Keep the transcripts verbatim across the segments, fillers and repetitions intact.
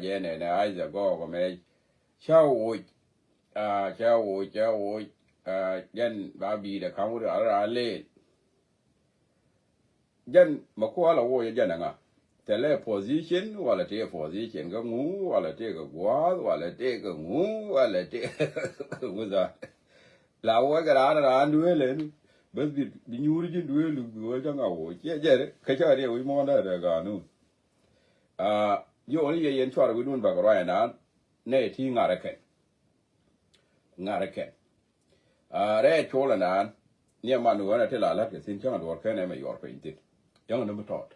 Jɛ nɛ nɛ Isaac gɔɔk mɛ. Ca woc. Ca woc, ca woc. Jɛn ba bi̱i̱dɛ ka̱m wut a raan leel. Jɛn mɛ kualɛ woc jɛn ɛŋa? Tɛlɛ position walɛ tëë position kɛ ŋu walɛ tëë kɛ gua̱a̱th walɛ tëë kɛ ŋu walɛ tëë ŋu dhan. La woc kɛ raan raan duëël ɛn bäth bi nyuur ji̱n duëël bi wä cä ŋa woc ciɛ jɛn kä cä riɛ wi̱c muɔ̱ɔ̱n dee dee ga̱a̱nu. Yio̱o̱ni yɛ yɛn cuarɛ wi̱dun bak ruac ɛnan nɛ ti ŋa̱rɛ kɛn. Ŋa̱rɛ kɛn. Rɛɛ colɛ naan ni ɛman ɣän ɛ ti la la̱t kɛ thi̱n cäŋ ɛ duɔ̱ɔ̱r kɛn ɛmɛ yuɔr piny thi̱n. Yäŋ ni mi tɔɔt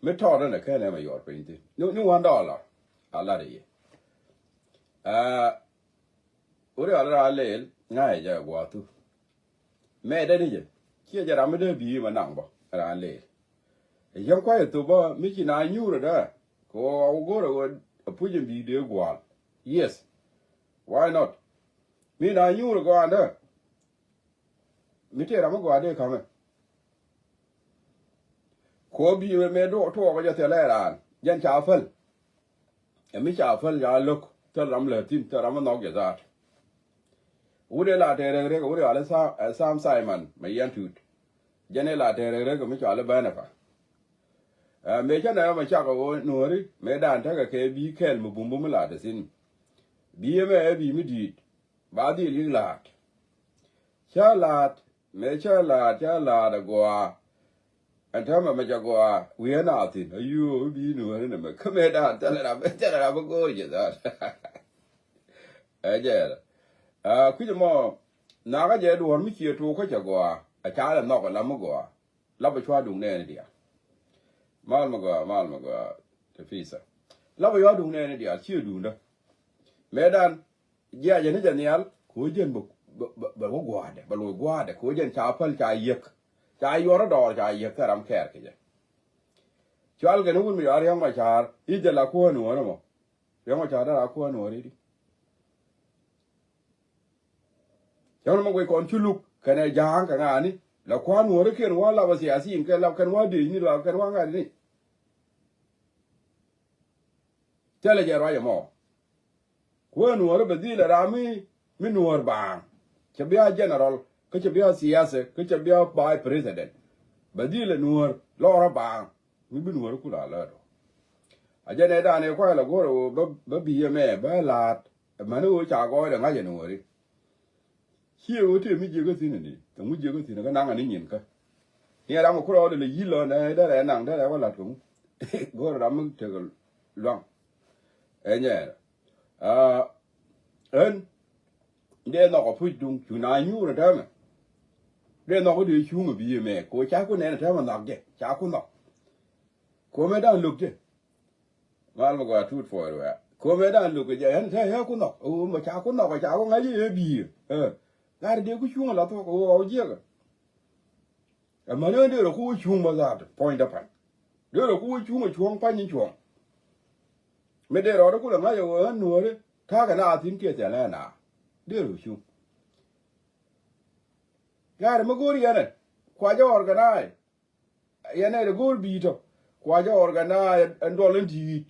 mi tɔɔt ɛn ɛ kɛn ɛmɛ yuɔr piny thi̱n ni wän dɔɔlɔ. A la̱t ɛ yɛ. Wut ɛ ɣal raa leel ŋa̱cɛ jɛ gua̱a̱thu. Mɛɛt ɛn jɛ ciɛ jɛ ram mi dee bi̱i̱ mɛ naŋ bä raan leel. Ɛ yäŋ kua̱c ɛ thop bä mi ci na nyuur ɛ dee kɛ ɣöö a wä go̱r ɛ ɣöö ɛ puc ɛn bi̱i̱ dee gua̱a̱l. Yes. Why not? Mi na nyuur ɛ gɔaa ɛn dee mi tëë ram mi gɔaa dee ka̱mɛ. Kuɔ bi̱i̱ mɛ mɛ tuɔɔk jɛ thilɛ raan jɛn ca päl. Ɛ mi ca päl ca lo̱k thil ram lɛ thi̱n thil ram mi nhɔk jɛ dhaat. Wut ɛ la tɛɛr rɛk rɛk wut ɛ ɣal ɛ Sam Simon mɛ yɛn tuut. Jɛn ɛ la tɛɛr rɛk rɛk mi cɔal ɛ Bɛnɛpa. Ɛ mëë cä nɛ mɛ cak ɛ ɣöö nuɔ̱ɔ̱ri mëë dan tekɛ kɛ bi̱i̱ kɛl mi bumbum mi la te thi̱n. Bi̱i̱ ɛmɛ ɛ bi̱i̱ mi di̱i̱t. Ba dhil yik la̱a̱t. Cä la̱a̱t mëë cä la̱a̱t cä la̱a̱t ɛ gɔaa. Ɛn täämɛ mɛ cɛ gɔaa wi̱i̱ ɛn a thi̱n ayuu bi nuɔ̱ɔ̱ri nɛ mɛ kä mëë da̱a̱n thilɛ rap thilɛ rap go̱o̱r jɛ dha̱a̱t. Ɛ jɛɛl. Kui̱c ɛmɔ nakä jɛ duɔ̱ɔ̱r mi ciɛ tuuk kä cɛ gɔaa ɛ ca lɛ nhɔk ɛ lam mi gɔaa. Lapɛ cua duŋ nɛɛni diaal. Mal mi gɔaa mal mi gɔaa. Te pisa lapɛ cua duŋ nɛɛni diaal ciɛ duundä. Mëë dan jiacɛ ni jɛ nhial kɛ ɣöö jɛn bɛ wä gua̱a̱dɛ bɛ loc gua̱a̱dɛ kɛ ɣöö jɛn ca päl ca yiäk. Ca yuɔr ɛ dɔɔr ca yiäk thil ram kɛɛr kɛ jɛ. Cual kɛn wun mi yɔa Riɛk Macar i̱ jɛ la kuäär nuɔ̱ɔ̱r ɛmɔ. Riɛk Macar dee la kuäär nuɔ̱ɔ̱r i̱di. Cäŋ ni mɛ guic kɔn cu luk kɛnɛ ja̱a̱ŋ kɛ ŋa̱a̱ni la kuäär nuɔ̱ɔ̱rikiɛn wä lapɛ thiathiin kɛ lap kɛn wä dëëcni la kɛn wä ŋa̱a̱ni. Thilɛ jɛ ruac ɛmɔ. Kuäär nuɔ̱ɔ̱ri bɛ dhilɛ ram mi mi nuɔ̱ɔ̱r baaŋ. Cɛ bia general kä cɛ bia thiathɛ kä cɛ bia vice president. Bɛ dhilɛ nuɔ̱ɔ̱r lɔrä baaŋ. Mi bi nuɔ̱ɔ̱ri kula lät ɔ. A jɛ nɛ danɛ kuay la go̱r ɛ ɣöö bä bi̱i̱ ɛmɛ bä la̱a̱t. Ɛ mäni ɣöö ca gɔɔydɛ ŋa̱c ɛ nuɔ̱ɔ̱ri. Ciɛ ɣöö tëë mi jiäkä thi̱n ɛni kɛ ŋu jiäkä thi̱n kä naŋ ɛni nyin kä. Ni ɛ ram ɛ kurɛ ɣɔdɛ lɛ yi̱l ɔ nɛ dɛrɛ naŋ dɛrɛ wä la̱t kɛ ŋu. Go̱o̱r ram mi tekɛ luaŋ. Ɛ nyɛɛrɛ ɣän dee nhɔk ɛ puc duŋ cu na nyuur ɛ täämɛ. Dee nhɔk ɛ dee cuŋ ɛ bi̱i̱ ɛmɛ kɛ ɣöö ca ku nɛn ɛ täämɛ nhɔk jɛ ca ku nhɔk. Kuɔmɛ da̱ŋ lo̱k jɛ. Mal mi gɔaa tut puɔl wɛ̈ɛ̈. Kuɔmɛ da̱ŋ lo̱k jɛ ɛn te ɛ ku nhɔk. Ɛ ɣöö mɛ ca ku nhɔk ɛ ca ku ŋa̱c ɛ bi̱i̱. Ɛ gat dee ku cuŋ ɛ la thuɔk ɛ ɣöö ɣɔw jiɛkɛ. Ɛ mäni ɣän dee rɔ ku wä cuŋ bä dhaat puɔ̱ny däpan. Dee rɔ ku wä cuŋ ɛ cuɔ̱ŋ pa̱ny in cuɔ̱ŋ. Mi dee rɔɔdä kulɛ ŋa̱c ɛ ɣöö ɣän nuɔ̱ɔ̱ri ta̱a̱ kɛ na a thi̱n kiɛ thil ɛn a dee rɔ cuŋ. Gat mi go̱o̱r yɛn ɛ kua jɛ organize. Yɛn ɛ dee go̱o̱r bi̱i̱ tɔ kua jɛ organize ɛn duɔl in di̱i̱t.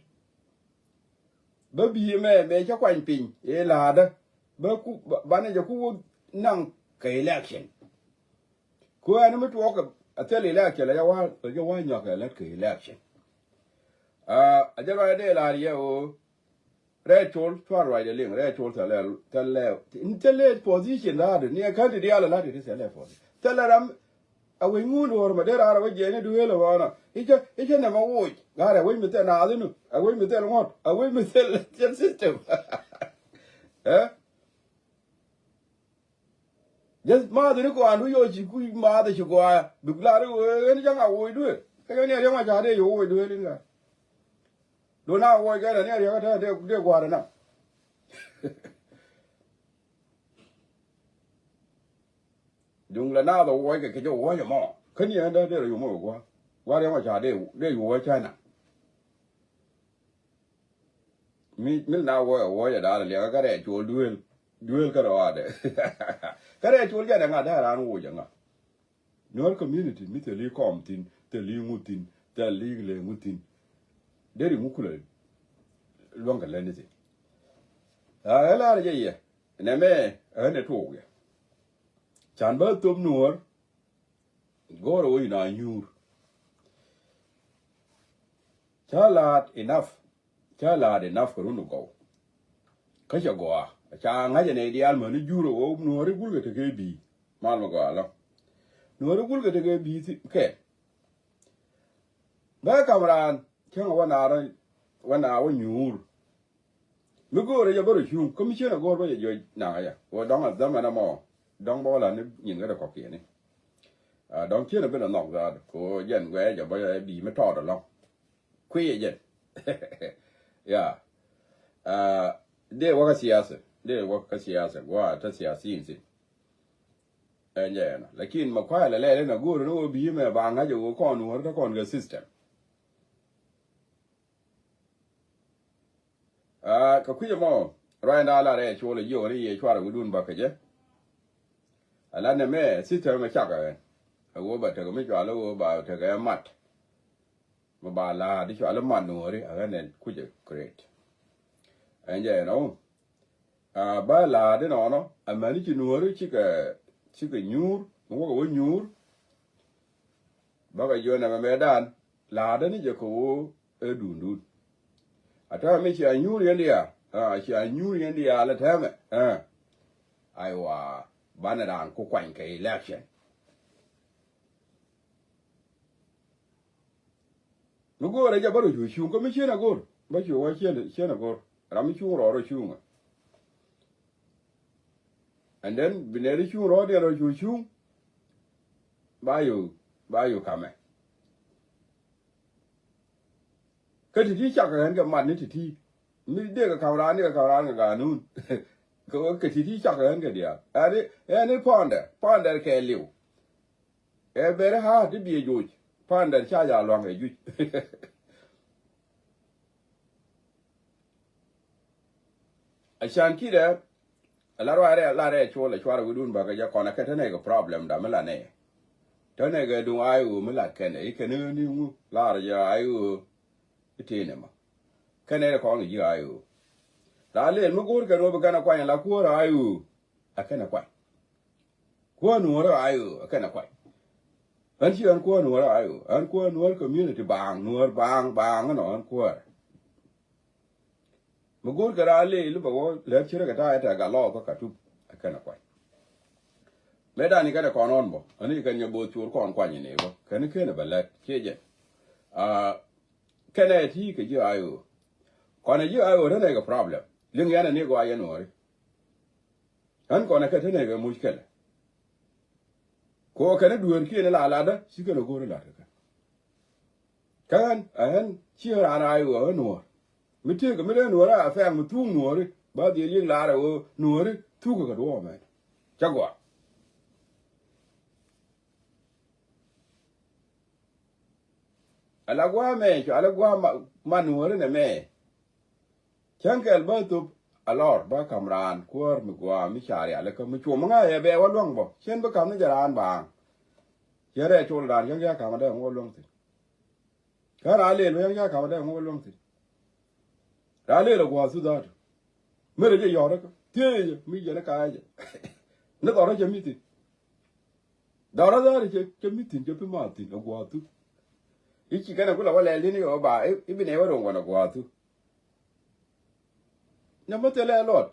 Bä bi̱i̱ mɛ mɛ cä kuany piny ëë la̱a̱dä bä ku banɛ jɛ ku wä naŋ kɛ election. Ku ɛn mi tuɔɔk a thil election la jɛ wa la jɛ wa nyɔk kɛ lät kɛ election. A jɛ ruac dee la̱a̱r yɛ ɣöö Rɛɛ col cuar ruacdɛ liŋ rɛɛ col thɛlɛ thɛlɛ thɛlɛ position da̱a̱dɛ ni ɛ kän ti diaal ɛ la̱t ti thɛlɛ position thɛlɛ ram. A wec ŋuun duɔ̱ɔ̱r mɛ dee raar a wec jiɛɛni duëël ɛ ɣɔɔnɔ icä icä nɛmɛ woc ga̱a̱r ɛ wec mi thɛl naath inu ɛ wec mi thɛl ŋuɔ̱t ɛ wec mi thɛl thɛl system. Ɛ Jɛ maath ni kɔaan du yɔ ci kuc maath ci gɔaa bik lar i̱ ɣöö ɣän ja̱ŋ a woc duëë. Kä yɔ ni a riäŋ a ca dee yɔ woc duëë lin ɣän. Duɔ̱n a woc kɛn a ni a riäŋ a te dee gua̱a̱r ɛ na. Duŋ la naath a woc kɛ kɛ jɛ woc ɛmɔ kä ni ɛn dee dee rɔ yom ɛ gua̱a̱r. Gua̱a̱r riäŋ a ca dee dee yɔ woc cä na. Mi mil na wuɔcɛ wuɔcɛ daal liɛŋä kä rɛɛ cuɔl duel duel kä rɔɔdɛ. Kä rɛɛ cuɔl jɛ dɛ ŋa dee raan wuɔcɛ ŋa. Nuɔr community mi thil i̱ kɔm thin thil i̱ ŋu thin thil i̱ le ŋu thin. Deri ŋu kulɛ. luäŋ kɛ lät ni thi̱n. Ɛ lar jɛ yɛ nɛmɛ ɛ ɣän ɛ tuɔɔk yɛ. Can bä thop nuɔ̱ɔ̱r go̱o̱rɛ wä inɔ nyuur. Ca laat enough. Ca laat enough kɛ run gɔw. Kä cɛ gɔaa ca ŋa̱cɛ nɛy diaal mäni jur ɛ ɣöö nuɔ̱ɔ̱ri gulkɛ tekɛ bi̱i̱. Mal mi gɔaa lɔ nuɔ̱ɔ̱ri gulkɛ tekɛ bi̱i̱ kɛ. Bä kam raan cäŋ wä naar wä naar wä nyuur. Mi go̱o̱rä jɛ bä rɔ cuŋ kä mi cienɛ go̱o̱r bä jɛ jiɔc naŋä jɛ wä dɔ̱ŋ a dhämɛn ɛmɔ. Dɔ̱ŋ bä wä la ni nyin kä dɛ kɔkiɛni. Dɔ̱ŋ cienɛ bi lɛ nhɔk dhaat kɛ wä jɛn guɛ jɛ bä jɛ bi mi tɔɔt ɛlɔ̱ŋ. Kui̱ jɛ jɛn. Ya. Dee wä kä siasa dee wä kä siasa gua̱a̱ tä siasa in thin. Ɛn jɛ ɛnɔ lakin ma kuay la lɛl in a go̱o̱r ni wä bi mɛ ba ŋa̱c a wä kɔn wä tä kɔn kɛ system. Aa kɛ kui̱c ɛmɔ ruac in da̱a̱ lar ɛ cuɔl ɛ jiɔk ni yɛ cuarɛ wi̱dun bäkɛ jɛ. Ala nɛmɛ system ɛ cak ɛ ɣän a wä ba tekɛ mi cual ɛ wä ba tekɛ ɛ mat. Mi ba la̱a̱ di cual ɛ mat nuɔ̱ɔ̱ri a ɣän ɛ kui̱c ɛ create. Ɛn jɛ ɛnɔ. Aa bä la̱a̱ di nɔnɔ amäni ci nuɔ̱ɔ̱ri cikɛ cikɛ nyuur mi wäkɛ wä nyuur. Bäkɛ jiɔn ɛmɛ mɛ dan la̱a̱ di ni jɛ kɛ wä ɛ duundun. A täämɛ mi cia nyuur yɛn diaal aa cia nyuur yɛn diaal a täämɛ aa. Aiwa banɛ raan ku kuany kɛ election. Mi go̱o̱rɛ jɛ bä rɔ cu cuŋ kä mi cienɛ go̱o̱r bä cu wä cienɛ go̱o̱r. Ram mi cuŋ rɔɔr rɔ cuŋä. And then bi nɛɛri cuŋ rɔɔdiɛn rɔ cu cuŋ. Ba yo ba yo kamɛ. Kä ti̱ti̱ cak kɛ ɣän kɛ mat ni ti̱ti̱. Mi dee kɛ ka̱m raan ni kɛ ka̱m raan kɛ ga̱a̱nun. Kɛ ti̱ti̱ cak kɛ ɣän kɛ diaal ɛn i̱ pɔ̱ndɛ pɔ̱ndɛ kɛ liw. Ɛ bɛri ha̱a̱t ti biɛ joc pa̱a̱n dɛr ca ja lua̱ŋ ɛ juc. A can ki̱dɛ a la ruac rɛ la rɛ cuɔl a cuarɛ wi̱dun bäkɛ jɛ kɔn a kɛ te nɛy kɛ problem da mi la nɛy. Te nɛy kɛ duŋ ay ɣöö mi la kɛn ɛ i̱ kɛn i̱ ni ŋu lar jɛ ay ɣöö i̱ tëë nɛ ma. Kɛn ɛ rɛ kɔn kɛ ji̱ ay ɣöö la lëël mi go̱o̱r kɛn ɣöö bi kɛn a kuany a la kuäär ay ɣöö. A kɛn a kuany. Kuäär nuɔ̱ɔ̱r a i̱ ɣöö a kɛn a kuany. Ɣän ci ɣän kuäär nuɔ̱ɔ̱r a i̱ ɣöö ɣän kuäär nuɔ̱ɔ̱r community baaŋ nuɔ̱ɔ̱r baaŋ baaŋ ɛnɔ ɣän kuäär. Mi go̱o̱r kɛ raa lëë li bɛ wä lɛr ci rɛ kɛ ta̱a̱ ɛ tɛk a lɔɔk kä Katup a kɛn a kuany. Mëë dan i̱ kɛn ɛ kɔn ɣɔn bä ɣän i̱ kɛn nyɛ bo̱o̱th cuur kɔn kuany in i̱ bä kɛn i̱ ken ɛ bɛ lɛt ciɛ jɛ. Aa kɛn ɛ ti kɛ ji̱ a i̱ ɣöö kɔn ɛ ji̱ a i̱ ɣöö rɛn ɛ kɛ problem liŋ yɛn ɛ ni gɔaa yɛn nuɔ̱ɔ̱ri. Ɣän kɔn ɛ kɛ te nɛy kɛ muc kɛlɛ. Kɛ ɣöö kɛn i̱ dueerkiɛn i̱ la latdä ci kɛn ɛ go̱o̱r i̱ lat kɛ kɛn. Kä ɣän ɛ ɣän ci raan a i̱ ɣöö ɣän nuɔ̱ɔ̱r mi tëëkɛ mi rɛy nuɔ̱ɔ̱ri a fɛ̈ɛ̈ŋ mi thuuk nuɔ̱ɔ̱ri ba dhiel yiëk laar ɛ ɣöö nuɔ̱ɔ̱ri thuukɛ kɛ duɔ̱ɔ̱p ɛmɛ. Cä gɔaa. Ala gua̱a̱ mɛ cɔal i̱ gua̱a̱ ma nuɔ̱ɔ̱ri nɛ mɛ. Cäŋ kɛl bä thop a lɔr bä ka̱m raan kuäär mi gua̱a̱ mi ca rialikä mi cuɔm mi ŋa̱c ɛ bɛ wä luäŋ bä cien bi ka̱m ni jɛ raan baaŋ. Cien rɛɛ col raan cäŋ cä ka̱m adɛ ŋuɔ luäŋ thi̱n. Kä raan lëël bä cäŋ cä ka̱m adɛ ŋuɔ luäŋ thi̱n. Raan lëël a gua̱a̱ thu dhaatu. Merɛ jɛ yɔ̱ɔ̱rä kä thiee jɛ mi jɛn ɛ ka̱a̱c jɛ. Ni dhɔrä cɛ mi thi̱n. Dhɔrä dhaatu cɛ mi thi̱n cɛ pi ma thi̱n a gua̱a̱ thu. I̱ ci kɛn a kulɛ wä lɛl ni̱n i̱ ɣöö ba i̱ bi nɛy wä ro̱ŋ wän a gua̱a̱ thu. Nɛ mi thilɛ luɔt.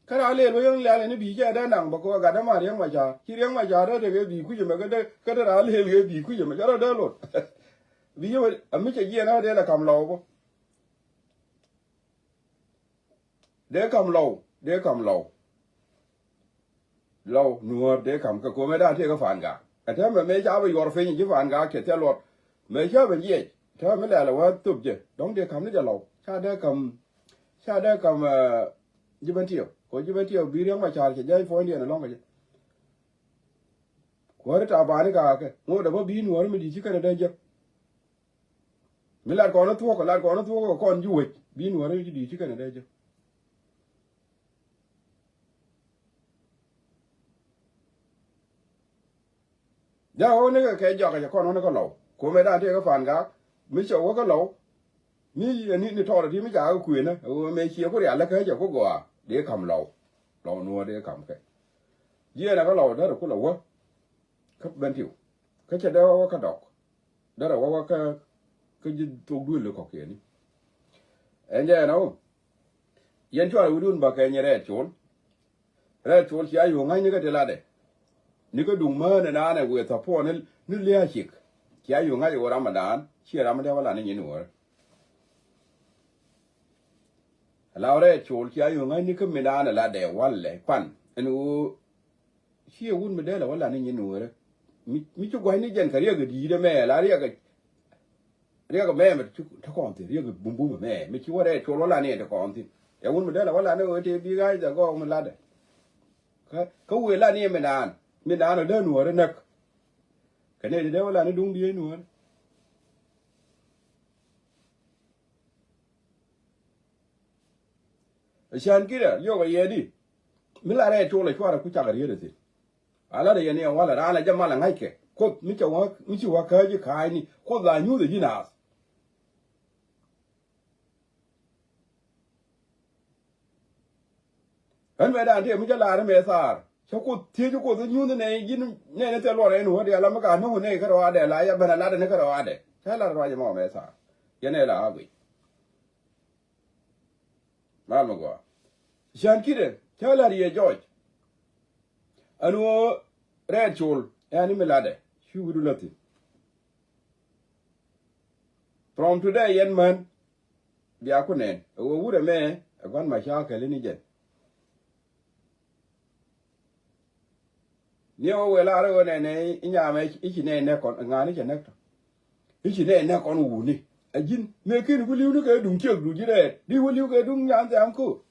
Kä raa lëël wä yäŋ lɛl ɛn i̱ bi̱i̱ cɛ dee naŋ bä kɛ wä gat däman Riɛk Macar ci Riɛk Macar dee tekɛ bi̱i̱ kui̱c ɛmɛ kä dee kä dee raa lëël kɛ bi̱i̱ kui̱c ɛmɛ cä rɔ dee luɔt. Bi̱i̱ yɛ wä a mi cɛ jiɛn ɣä dee lɛ ka̱m lɔw bä. Dee ka̱m lɔw dee ka̱m lɔw. Lɔw nuɔ̱ɔ̱r dee ka̱m kɛ ko̱mɛ da̱a̱n tëëkä Fangak. Ɛ täämɛ mëë ca bɛ yuɔr piny ji̱ Fangak cɛ thil luɔt. Mëë ca bɛ jiɛc täämɛ lɛl ɛ wä thop jɛ dɔ̱ŋ dee ka̱m ni jɛ lɔw ca dee ka̱m. Ca dee ka̱m ji̱ Bɛn Tiɛw kɛ ji̱ Bɛn Tiɛw bi Riɛk Macar cɛ jany puɔ̱nydiɛn ɛlɔ̱ŋ kɛ jɛ. Kuäär i̱ ta̱a̱ bani ka̱a̱kɛ ŋot ɛ bä bi nuɔ̱ɔ̱r mi di̱i̱t ci kɛn ɛ dee jek. Mi lat kɔn i̱ thuɔ̱k lat kɔn i̱ thuɔ̱k kɛ kɔn ji̱ wec bi nuɔ̱ɔ̱r mi di̱i̱t ci kɛn ɛ dee jek. Dee ɣän ni kɛ kɛ jɔak kɛ cɛ kɔn ɣän ni kä lɔw. Kuɔmɛ dan tëë kä Fangak mi cɛ wä kä lɔw. Mi, ni, ni tɔɔr ti mi ca kɛ kuënä, ɛ ɣöö mëë ciɛ ku rial lä kä cɛ ku gɔaa, dee kam lɔw. Lɔw nuɔɔr dee kam kɛ. Jiɛɛn ɛ kä lɔw därɛ ku lɔ wä. Kä ben tiu. Kä cɛ dee wä wä kä dɔk. Därɛ wä wä kä, kä ji̱ thok duël kɔk yɛn ni. Ɛn jɛ ɛn ɔ. Yɛn cuarɛ wi̱dun bä kɛ nyɛ Rɛɛt Col. Rɛɛt Col cia yio̱o̱ ŋa̱cni kä ti latdɛ. Ni kä duŋ mään ɛn an ɛ wëë thɔpuɔn ni, ni lia̱a̱ cik. Cia yio̱o̱ ŋa̱c ɛ wä Ramadan, ciɛ Ramadan wä lat ni nyin wä. Ala Rɛɛt Col cia yio̱o̱ ŋa̱cni kä min an ɛ latdɛ walɛ pan. Ɛn ɣöö ciɛ wut mi dee lɛ wä lat ni nyin wä rɛ. Mi, mi ci gua̱cni jɛn kɛ riɛk ɛ di̱i̱t ɛmɛ, la riɛk ɛ Riɛk mɛmɛ ti kɔn thi̱n, riɛk bumbum mɛ mi ci wä Rɛɛt Col wä la ni ti kɔn thi̱n. Ɛ wun mi dee la wä la ni ɣöö ti bi ɣa̱c dhɛ gɔɔk mi latdɛ. Kä, kä wëë la ni mi naan, mi naan ɔ dee nuɔ̱ɔ̱ri näk. Kɛ nɛy ti dee wä la ni duŋ diee nuɔ̱ɔ̱ri. Ɛ cän kidɛ liɔk ɛ yɛ di. Mi la Rɛɛt Col ɛ cuarɛ ku cakɛ riet ɛ thi̱n. A lat ɛ yɛn iɛ walɛ raan ɛ jɛ mal ɛ ŋa̱ckɛ. Kuoth mi cɛ wä, mi ci wä kääc i̱ ka̱a̱cni. Kuoth la nyuuth ɛ ji̱ naath. Ɣän mëë dan tëë mi cä la̱r mɛ thaar. Cä Kuoth thiec Kuoth i̱ nyuuth nɛ ji̱n nɛn i̱ thil luɔr ɛn wä diaal la mi ka no̱o̱ŋ nɛ kärɔadɛ la ya ben a lat ɛn kärɔadɛ. Cä lat ruac ɛmɔ mɛ thaar. Yɛn ɛ la a guic. Mal mi gɔaa. Cän kidɛ cä la̱r yɛ jɔc. Ɛn ɣöö Rɛɛt Col ɛn mi latdɛ ci wi̱du la̱thi. From today yɛn män bia ku nɛn ɛ ɣöö wut ɛmɛ ɛ gua̱n ma ca kɛli ni jɛn. Ni ɛ ɣöö wëë lar ɛ ɣöö nɛnɛ i̱ nyamɛ i̱ ci nɛy nɛk kɔn ŋa̱a̱n i̱ cɛ nɛk tɔ. I̱ ci nɛy nɛk kɔn wuni ɛ ji̱n mëë kin ku li̱w ni kɛ duŋ ciek du ji̱ Rɛɛt di wä li̱w kɛ duŋ nyan thiam ko.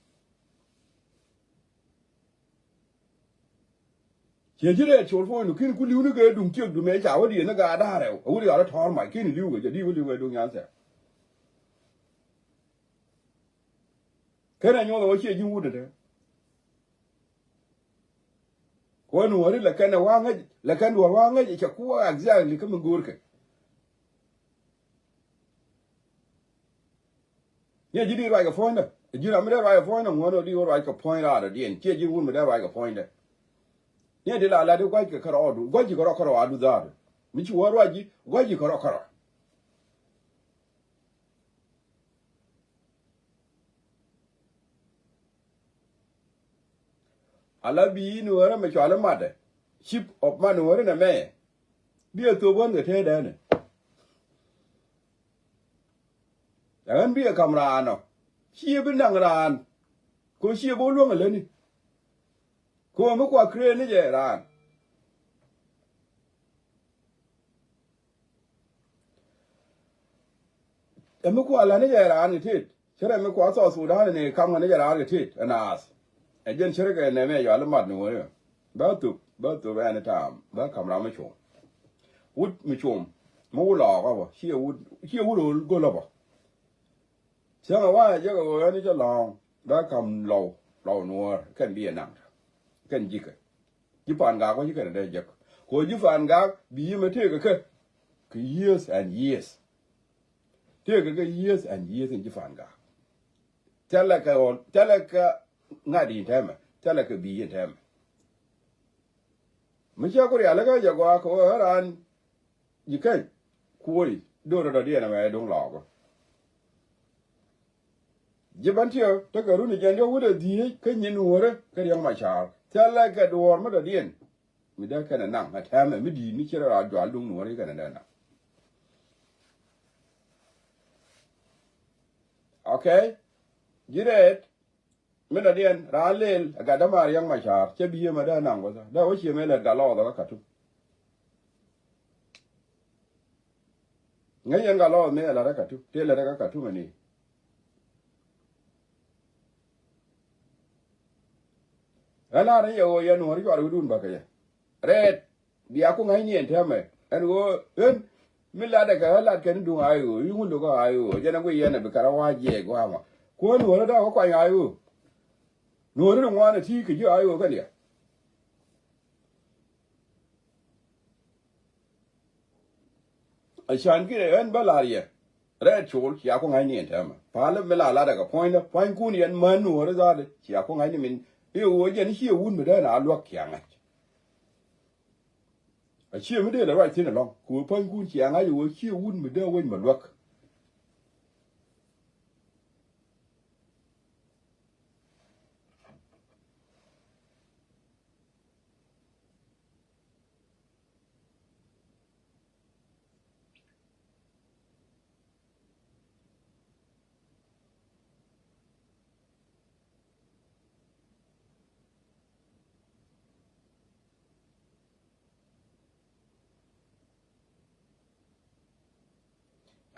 Ciɛ ji̱ Rɛɛt Col puɔ̱nydu kin ku li̱w ni kɛ duŋ ciek du mëë ca wä diɛ ni gaa da̱a̱r rɛw a wut ɣa̱r tɔ̱ɔ̱r mac kin li̱w kɛ jɛ di wä li̱w kɛ duŋ nyan thiam. Ken a nyuɔth a wä ciɛ ji̱ wut ni te. Kuɔn wä ri lɛ kɛn ɛ wa ŋäc lɛ kɛn duɔ̱ɔ̱r wa ŋäc cɛ ku wa exactly kä mi go̱o̱rkɛ. Niɛ ji̱ di ruac kɛ puɔ̱nydä. Ji̱ ram mi dee ruac kɛ puɔ̱nydä ŋuɔ̱n ɔ di wä ruac kɛ puɔ̱ny raadɔdiɛn ciɛ ji̱ wun mi dee ruac kɛ puɔ̱nydä. Niɛ di la la di gua̱ckɛ kärɔɔdu gua̱ckɛ kärɔɔdu kärɔɔdu dhaadu. Mi ci wä ruac ji̱ gua̱ckɛ kärɔɔdu kärɔɔdu. Ala bi nuɔ̱ɔ̱rä mɛ cɔal i̱ matdɛ. Cip ɔ man nuɔ̱ɔ̱rä nɛ mɛ. Bi ɛ thop ɣän kɛ tee dɛnɛ. Ɛ ɣän bi ɛ ka̱m raan ɔ. Ciɛ bi naŋ raan. Kɛ ɣöö ciɛ bi wä luäŋ ɛ lätni. Kɛ ɣöö mi kua kree ni jɛ raan. Ɛ mi kua la̱t ni jɛ raan kɛ tet. Cärɛ mi kua South Sudan ni kam ŋä ni jɛ raan kɛ tet ɛ naath. Ɛ jɛn cärɛ kɛ nɛmɛ yɔal i̱ mat ni wä ni. Bä thop bä thop ɛn i̱ taam bä ka̱m ram mi com. Wut mi com mi wut lɔɔk ɔ bä ciɛ wut ciɛ wut ro̱l go̱l ɔ bä. Cäŋ ɛ wa̱a̱ ɛ jek ɛ ɣöö ɛn i̱ cä lɔ̱ɔ̱ŋ bä ka̱m lɔw lɔw nuɔ̱ɔ̱r kɛn bi ɛ naŋ. Kɛn ji̱kɛ. Ji̱ Pa̱a̱n Gak wä ci kɛn ɛ dee jek. Kɛ ɣöö ji̱ Pa̱a̱n Gak bi yiëë mɛ tëëkɛ kɛ. Kɛ years and years. Tëëkɛ kɛ years and years in ji̱ Pa̱a̱n Gak. Thilɛ kɛ ɣɔl thilɛ kɛ ŋa̱t in tɛmɛ thilɛ kɛ bi in tɛmɛ. Mi cä ku rialikä jɛ gɔaa kɛ ɣöö ɛ raan. Ji̱ keny kuɔy do̱rä dɔ̱diɛn ɛmɛ duŋ lɔɔkä. Ji̱ bän tiɛ tekɛ runi jɛn diɔ̱k wi̱cdɛ dhieec kä nyin nuɔ̱ɔ̱rä kä Riɛk Macar thilɛ kɛ duɔ̱ɔ̱r mi dɔ̱diɛn. Mi dee kɛnɛ naŋ ɛ tɛmɛ mi di̱i̱t mi ci rɔ raa jual duŋ nuɔ̱ɔ̱rä ci kɛnɛ dee naŋ. Okay. Ji̱ rɛɛt. Mi dɔ̱diɛn raan lëël ɛ gat dämaar Riɛk Macar cä bi yiem ɛ dee naŋ wä thä dee wä cie mëë lät gat lɔɔth ɛ kä Katum. Ŋäc yɛn gat lɔɔth mëë ɛ la̱t ɛ Katum tëë lät ɛ kä Katum ɛ ni. Ɣän la̱r ni yɛ ɣöö yɛn nuɔ̱ɔ̱r cuar wi̱dun bäkɛ yɛ rɛɛt. Bia ku ŋa̱cni ɛn täämɛ ɛn ɣöö ɣän mi latdɛ kɛ ɣän lat kɛn duŋ a i̱ ɣöö i̱ ŋun lo̱k a i̱ ɣöö jɛn ɛ guiy yɛn ɛ bi kɛn a wa̱a̱ jiɛɛk gua̱a̱mɔ. Kuäär nuɔ̱ɔ̱ri da̱a̱k kä kuany a i̱ ɣöö nuɔ̱ɔ̱ri ni ŋuan ɛ ti̱i̱ kɛ ji̱ a i̱ ɣöö kɛn yɛ. A can kiɛ ɣän bä la̱r yɛ. Rɛɛt col cia ku ŋa̱cni ɛn täämɛ. Palä mi la latdɛ kɛ puɔ̱nydä, pua̱nykun yɛn män nuɔ̱ɔ̱ri dhaatdɛ cia ku ŋa̱cni min. I̱ ɣöö jɛn ciɛ wut mi dee na luäk cia ŋa̱c. A ciɛ mi dee lɛ ruac thi̱n ɛlɔ̱ŋ. Kɛ ɣöö pua̱nykun cia ŋa̱c ɣöö ciɛ wut mi dee wec mɛ luäk.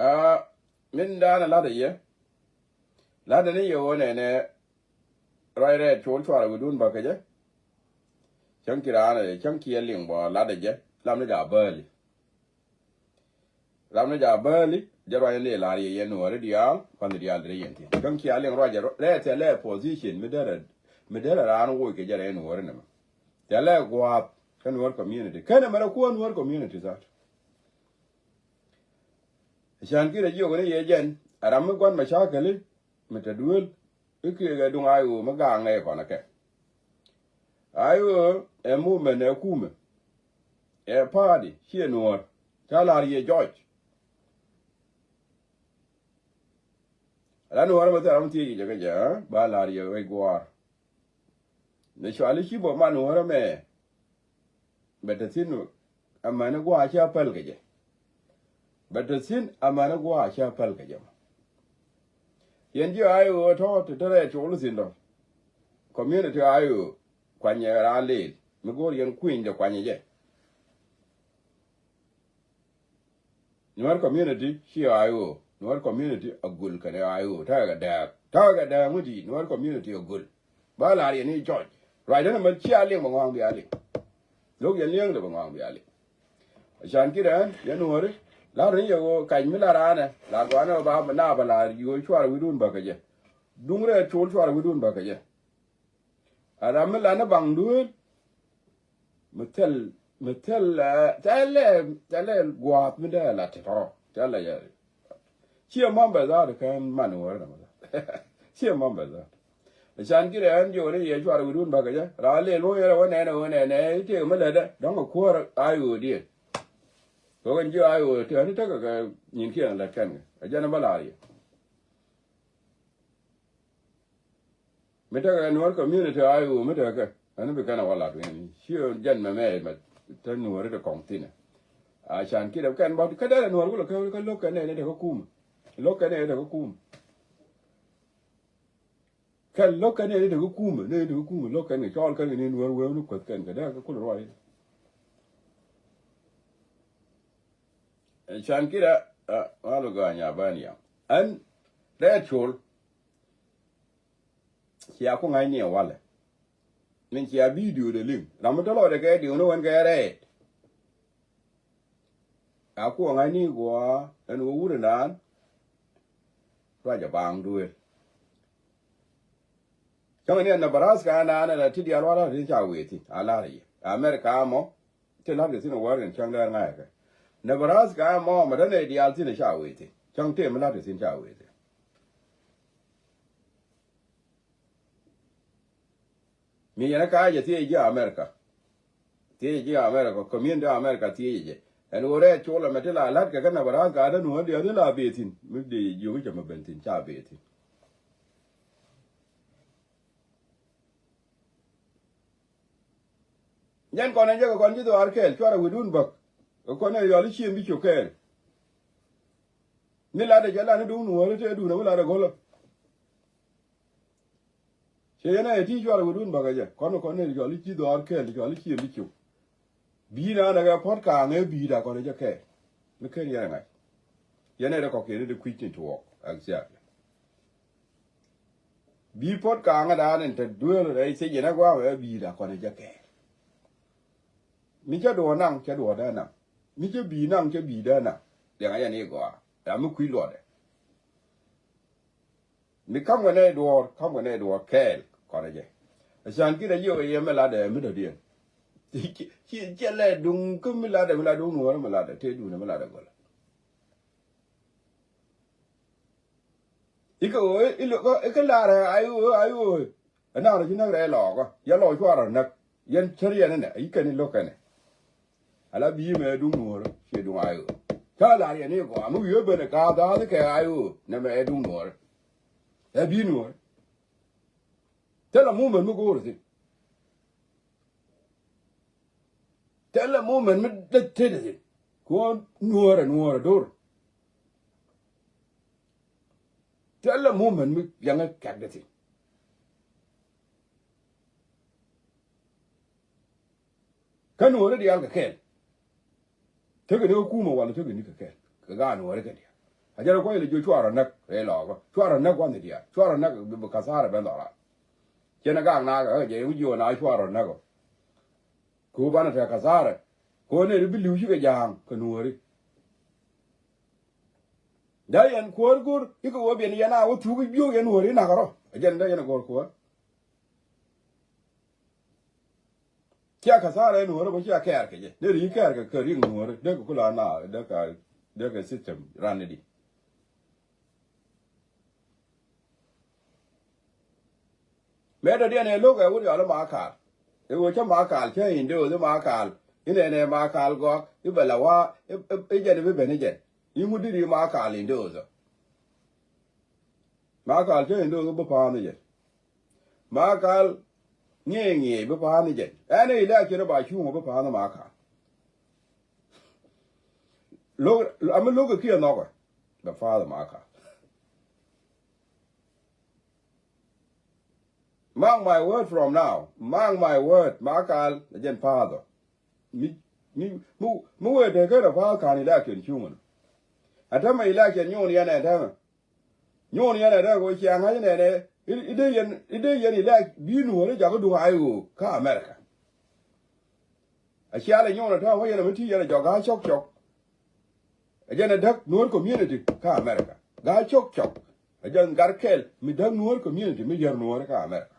Aa, min da̱a̱n ɛ la̱t ɛ yɛ. La̱t ɛ ni yɛ ɣöö nɛnɛ ruac rɛɛt col cuarɛ wi̱dun bäkɛ jɛ. Cäŋ ki raan ɛ, cäŋ ki ɛ liŋ bä la̱t ɛ jɛ. Lam ni ja̱ bääli. Ram ni ja̱ bääli, jɛ ruac ni lar yɛ yɛn nuɔ̱ɔ̱ri diaal, kua̱n diaal di rɛ yɛn thi̱n. Cäŋ cia liŋ ruac jɛ rɛɛt thilɛ position, mi derɛ, mi derɛ raan woc kɛ jɛ rɛy nuɔ̱ɔ̱ri nɛmɛ. Thilɛ gua̱a̱th, kä nuɔ̱ɔ̱r community. Kɛn ɛmɛ rɛ kuäär nuɔ̱ɔ̱r community that. Can ki rɛ jiök ni yɛ jɛn, a ram mi gua̱n mɛ cakɛli, mi te duel, i̱ kiɛ kɛ duŋ a ɣöö mi gaŋ nɛ kɔn kɛ. A ɣöö ɛ movement ɛ kumɛ. Ɛ party, ciɛ nuɔ̱ɔ̱r. Ca la̱r yɛ George. Ala nuɔ̱ɔ̱r mɛ thil ram thiec jɛ kɛ jɛ, ɛ? Ba la̱r yɛ wec gua̱a̱r. Ni cuali ci bɔ man nuɔ̱ɔ̱r mɛ. Bɛ te thi̱n amäni gua̱a̱ cä päl kɛ jɛ. Bɛ te thi̱n amäni gua̱a̱ cä päl kɛ jɛ mɔ. Yɛn ji̱ a ɣöö tɔ̱ te te rɛɛ col thi̱n dɔ. Community a ɣöö kuanyɛ raan leel. Mi go̱o̱r yɛn kui̱ny de kuanyɛ jɛ. Nuer community ci I O. Nuer community a gul kɛnɛ I O. Ta̱a̱ kɛ dääk. Ta̱a̱ kɛ dääk ŋuti Nuer community a gul. Ba la̱r yɛ ni George. Ruacdä ni mɛ ci a liŋ bɛ ŋɔaŋ bi a liŋ. Lo̱k yɛ liŋ lɛ bɛ ŋɔaŋ bi a liŋ. Can ki dɛn yɛ nuɔri. La̱r ni yɛ ɣöö kac mi la̱r anɛ. La gɔanɛ ba na ba la̱r yio̱o̱ cuarɛ wi̱dun bäkɛ jɛ. Duŋ rɛɛ col cuarɛ wi̱dun bäkɛ jɛ. A ram mi la ni baŋ duel. Mi thil, mi thil, eh, thilɛ, thilɛ gua̱a̱th mi dee la ti tɔrɔ. Thilɛ yɛ. Ciɛ mambɛ zaat kɛn man wär na mɛ. Ciɛ mambɛ zaat. Can ki rɛ ɛn jiɔni yɛ cuarɛ wi̱dun bäkɛ jɛ. Ra lɛ luɔ̱ŋ yɛrɛ wä nɛnɛ wä nɛnɛ. I̱ tëë mi lɛ dɛ. Dɔ̱ŋ a kuäär a I O diɛn. Kɛ wä kɛn jiɔ I O tëë ni tekɛ kɛ nyin kiɛn lät kɛn kɛ. A jɛn a bä la̱r yɛ. Mi tekɛ Nuɔr community I O mi tekɛ. Ɛn bi kɛn a wä lat wi̱n. Ci jɛn mɛ mɛ mɛ te Nuɔri ti kɔŋ thinɛ. A can kidɛ kɛn bä kä derɛ Nuɔr kulɛ kä lo̱k kɛn nɛy ni tekɛ kumɛ. Lo̱k kɛn nɛy ni tekɛ kumɛ. Kɛn lo̱k kɛn nɛy ni tekɛ kumɛ. Nɛy ni tekɛ kumɛ lo̱k kɛn kɛ cɔɔl kɛn kɛ ni Nuɔr wee ni kueth kɛn kɛ derɛ kɛ kulɛ ruac. Can kidɛ, a, wal gɔaa nya ban yam. Ɛn dee col. Cia ku ŋa̱cni ɛ walɛ. Min cia bidio dee liŋ. Ram mi tɔ̱ lɔcdɛ kɛ diwni wän kɛ rɛɛt. A ku ŋa̱cni guɔ ɛn wä wut ɛnan. Ruacɛ baŋ duëël. Cäŋɛ ni ɛ Nebraska ɛnan ɛn ɛ ti diaal wala ti ca wee thi̱n. A la̱r yɛ. America mɔ. Ti la̱t kɛ thi̱n ɛ wäär kɛn cäŋ däär ŋa̱cä kɛ. Nebraska mɔ mɛ te nɛy diaal thi̱n ɛ ca wee thi̱n. Cäŋ tëë mi la̱t kɛ thi̱n ca wee thi̱n. Mi yɛn ɛ ka̱a̱cɛ thiecɛ ji̱ America. Thiecɛ ji̱ America, community America thiecɛ jɛ. Ɛn ɣöö rɛɛt colɛ mɛ ti la la̱t kɛ kä Nebraska, a te nuɔ̱ɔ̱n diaal ti la bee thi̱n. Mi dee jiök cɛ mɛ ben thi̱n, ca bee thi̱n. Nyɛn kɔn ɛn jɛ kɛ kɔn ji̱ dhɔaar kɛɛl, cuarɛ wi̱dun bäk. Kɛ kɔn ɛ yɔl i̱ ciem bi ciök kɛɛl. Mi latdɛ jɛ lan i̱ duŋ nuɔ̱ɔ̱ri tëë duun ɛ mi latdɛ go̱lä. Ciɛ yɛn ɛ ti cuarɛ wi̱dun bäk ɛ jɛ. Kɔn kɔn ɛ yɔl i̱ ji̱ dhɔaar kɛɛl, yɔl i̱ ciem bi ciök. Bi̱i̱ naan ɛ kɛ puɔ̱t ka̱a̱ŋ ɛ bi̱i̱ da kɔn ɛ jɛ kɛɛl. Mi ken yɛn ɛ ŋa̱c. Yɛn ɛ rɛ kɔkiɛn i̱ di kui̱c tin tuɔɔk. Exactly. Bi puɔ̱t ka̱a̱ŋädan in te duel rɛy thiec in a gua̱a̱mɛ ɛ bi̱i̱da kɔn ɛ jɛ kɛɛl. Mi cä duɔ̱ɔ̱r naŋ, cä duɔ̱ɔ̱r dee naŋ. Mi cä bi̱i̱ naŋ, cä bi̱i̱ dee naŋ. Liɛŋɛ jɛ ni gɔaa. Ram mi kui̱ luɔtdɛ. Mi ka̱m kɛ nɛy duɔ̱ɔ̱r, ka̱m kɛ nɛy duɔ̱ɔ̱r kɛɛl kɔn ɛ jɛ. Ɛ can ki̱n a jiök ɛ yɛ mi latdɛ mi dɔ̱diɛn. Ci, ci, ciɛ lɛ duŋ kä mi latdɛ, mi latdɛ wun wäär mi latdɛ, tëë duundɛ mi latdɛ gɔlä. I̱ kɛ ɣöö i̱ lo̱k i̱ kɛ la̱rɛ ay ɣöö ay ɣöö. Ɛ na̱rä ci näk rɛy lɔɔkä yɛn lɔɔk cuarɛ näk. Yɛn cär yɛn ɛnɛ i̱ kɛn i̱ lo̱k kɛnɛ. Ala bi̱i̱ mɛ duŋ nuɔ̱ɔ̱rä ciɛ duŋ ay ɣöö. Ca la̱r yɛn i̱ gɔaa mi wi̱i̱ ɣä ben ɛ ka̱a̱th dha̱a̱th kɛ ay ɣöö nɛmɛ ɛ duŋ nuɔ̱ɔ̱rä. Ɛ bi̱i̱ nuɔ̱ɔ̱rä. Thilɛ movement mi go̱o̱rä thi̱n. Thilɛ movement mi dee tetdɛ thi̱n. Kuɔn nuɔ̱ɔ̱rɛ nuɔ̱ɔ̱rɛ do̱r. Thilɛ movement mi piɛŋä kɛ̈kdɛ thi̱n. Kä nuɔ̱ɔ̱ri diaal kɛ kɛɛl. Tekɛ ni kä kumɛ walɛ tekɛ ni kɛ kɛɛl kɛ gaat nuɔ̱ɔ̱ri kɛ diaal. A jɛn kuɔc lɛ jiö cuarɛ näk rɛy lɔɔkä cuarɛ näk wanɛ diaal cuarɛ näk bi kathara ben dhɔra. Cɛn a gak nakä kä jɛ iŋu jiö na cuarɛ näk ɔ. Kɛ ɣöö banɛ tɛk kathara kɛ ɣöö nɛy ti bi li̱w cikɛ ja̱a̱ŋ kɛ nuɔ̱ɔ̱ri. Dee yɛn kuäär go̱r i̱ kɛ ɣöö biɛn yɛn a wä thuk i̱ biöök yɛn nuɔ̱ɔ̱ri nak rɔ a jɛn dee yɛn a go̱r kuäär. Cia kathara in nuɔ̱ɔ̱rä bä cia kɛɛr kɛ jɛ. Dee ri kɛɛr kɛ kɛ riŋ nuɔ̱ɔ̱rä dee kɛ kula na dee kɛ dee kɛ system ran ni di. Mɛ dɔ̱diɛn ɛ lo̱k ɛ wut yɔl i̱ Makal. I̱ wut cä Makal cä in dee wut i̱ Makal i̱ nɛnɛ Makal gɔak i̱ bɛ la wa i̱ jɛn i̱ bi ben i̱ jɛn i̱ ŋut diri Makal in dee wut. Makal cä in dee wut i̱ bi pa̱a̱n i̱ jɛn. Makal ŋiɛc ŋiɛc bi pa̱a̱n ni jɛn ɛn i̱ lɛ a ciɛn ba cuŋ bi pa̱a̱n ni Makal. Lo̱k ami lo̱k kiɛ nhɔkɛ bɛ pa̱a̱n ni Makal. Mark my word from now. Mark my word Makal jɛn pa̱a̱n dhɔ. Mi mi mi mi wee tekɛ rɛ pa̱a̱n ka̱n i̱ lɛ a ciɛn cuŋ ni. Ɛ tämɛ i̱ lɛ a ciɛn nyuun yɛn ɛ tämɛ. Nyuun yɛn ɛ dee kɛ wä ciaŋ ŋa̱c nɛnɛ i̱ dee yɛn i̱ dee yɛn i̱ lɛ bi̱i̱ nuɔ̱ɔ̱ri jakä duŋ ay ɣöö kä America. A cialɛ nyuun ɛ tɔ̱ wä yɛn ɛ mi ti yɛn ɛ jɔk ga̱a̱ cɔk cɔk. Ɛ jɛn ɛ däk nuɔ̱ɔ̱r community kä America ga̱a̱ cɔk cɔk. Ɛ jɛn gat kɛl mi däk nuɔ̱ɔ̱r community mi yär nuɔ̱ɔ̱ri kä America.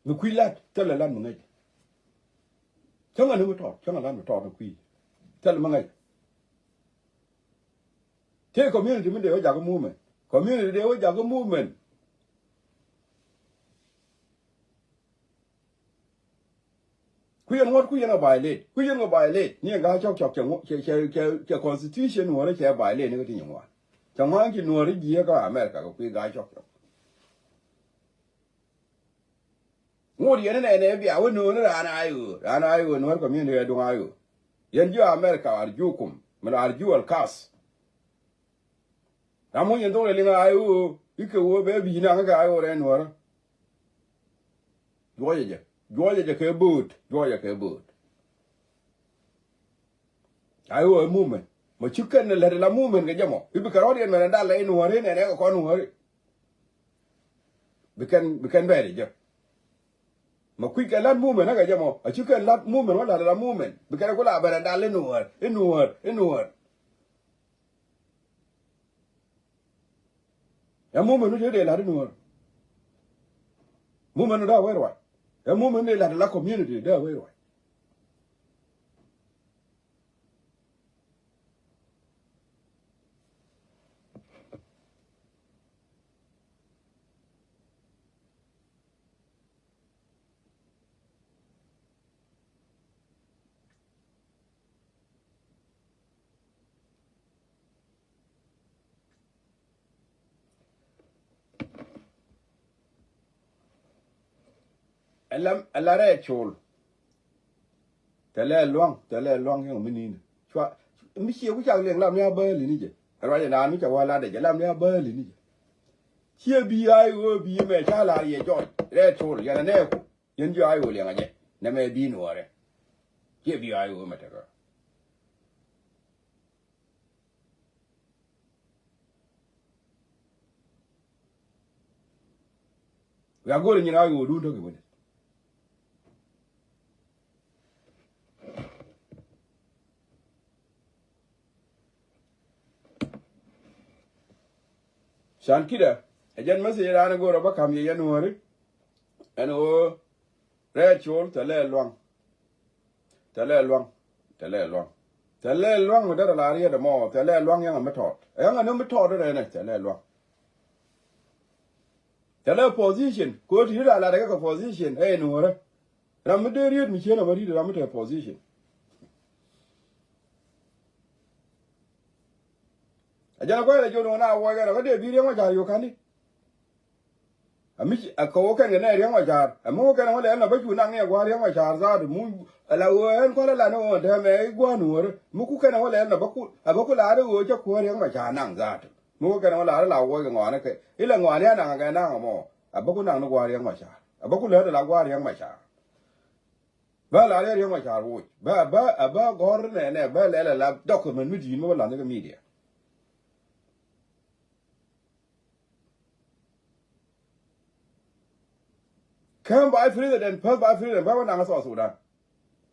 Mi kui̱ lat thilɛ lat mi ŋäc. Cäŋɛ ni mi tɔɔt cäŋɛ lat mi tɔɔt mi kui̱ thilɛ mi ŋäc. Tëë community mi dee wä jakä movement community dee wä jakä movement. Kui̱ yɛn ŋuɔ̱t kui̱ yɛn a violate kui̱ yɛn kɛ violate ni ɛn ga̱a̱ cɔk cɔk cɛ constitution nuɔ̱ɔ̱rä cɛ violate ni kä ti nyɛ ŋuan. Cɛ ŋuan ci nuɔ̱ɔ̱rä jiɛ kä America kɛ kui̱ ga̱a̱ cɔk cɔk. Ŋot yɛn inɛ nɛ bia wä nööni raan a iö raan a iö nuɔ̱ɔ̱r community ɛ duŋ a iö. Yɛn jiö America ar jukum mi la ar juɔl kath. Ram wä yɛn dhok rɛ liŋ a iö i̱ kɛ wä bɛ bi̱i̱ naŋ kɛ a iö rɛ nuɔ̱ɔ̱rä. Juɔcɛ jɛ juɔcɛ jɛ kɛ bööt juɔcɛ kɛ bööt. Ai ɣöö ɛ movement mɔ ci kɛn lät la movement kɛ jɛ mɔ i̱ bi kɛ rɔ̱diɛn mɛn ɛ dal lɛ in wäri nɛn ɛ kɛ kɔn wäri. Bi kɛn bi kɛn bɛɛri jɛ. Mɛ kui̱ kɛ lat movement ɛ kɛ jɛ mɔ a ci kɛn lat movement wä lat la movement bi kɛn ɛ ku la bɛn ɛ dal in wäär in wäär in wäär. Ɛ movement wä dee lat in wäär. Movement wä dee a wee ruac ɛ movement dee lat la community dee a wee ruac. Ɛlam ɛla rɛɛ col. Tɛ lɛ luaŋ tɛ lɛ luaŋ yɛn mi ni̱n. Cua mi ciɛ ku cak liɛŋ lam ni a bääli ni jɛ. Ruacɛ naan mi ca wä lat dɛ jɛ lam ni a bääli ni jɛ. Ciɛ bi a i̱ ɣöö bi mɛ ca lar yɛ jɔc rɛɛ col yɛn a nɛɛku. Yɛn jiɔ a i̱ ɣöö liɛŋ a jɛ nɛmɛ bi nuɔɔrɛ. Ciɛ bi a i̱ ɣöö mɛ tekɛ. Wiaa go̱o̱rɛ nyin a ɣöö duun to̱ki wini. Can kidɛ ɛ jɛn message raan go̱o̱rɛ bä ka̱m yɛ yɛn nuɔ̱ɔ̱ri. Ɛn ɣöö rɛɛ col thɛ lɛ luaŋ. Thɛ lɛ luaŋ. Thɛ lɛ luaŋ. Thilɛ luaŋ mi derɛ la riet ɛmɔ, thilɛ luaŋ yɛn ɛ mi tɔt. Yɛn ɛ ni mi tɔt rɛ nɛ, thilɛ luaŋ. Thilɛ position, kɛ ɣöö ti ri la lat ɛ kɛ position, ɛ nuɔrɛ. Ram mi dee riet mi cien ɛ mi riet, ram mi te position. A jɛn a kuay la jol ŋun a wuɔc kɛ rɔ, kä dee bi Riɛk Macar yio̱w ka̱n di. Ami ci, a kɛ wä kɛn kɛ nɛ Riɛk Macar. Ami wä kɛn wä lɛl na bä cu naŋ ni a gua̱a̱r Riɛk Macar zaat. Mu, a la wä ɛn kualɛ la ni wä tɛmɛ i gua̱a̱r nuɔ̱ɔ̱rä. Mi ku kɛn wä lɛl na bä ku, a bä ku la̱r i̱ ɣöö cä kuäär Riɛk Macar naŋ zaat. Mi wä kɛn wä la̱r i̱ la wuɔc kɛ ŋɔaani kɛ. I̱ la ŋɔaani a naŋ kɛ naŋ ɛmɔ. A bä ku naŋ ni gua̱a̱r Riɛk Macar. A bä ku lät i̱ la gua̱a̱r Riɛk Macar. Bä la̱r i̱ Riɛk Macar woc. Bä, bä, a bä gɔ̱r nɛ, nɛ, bä lɛl a la document mi di̱i̱t mi bä la̱th ni kɛ media. Käm vice president, first vice president, bä wä naŋ South Sudan.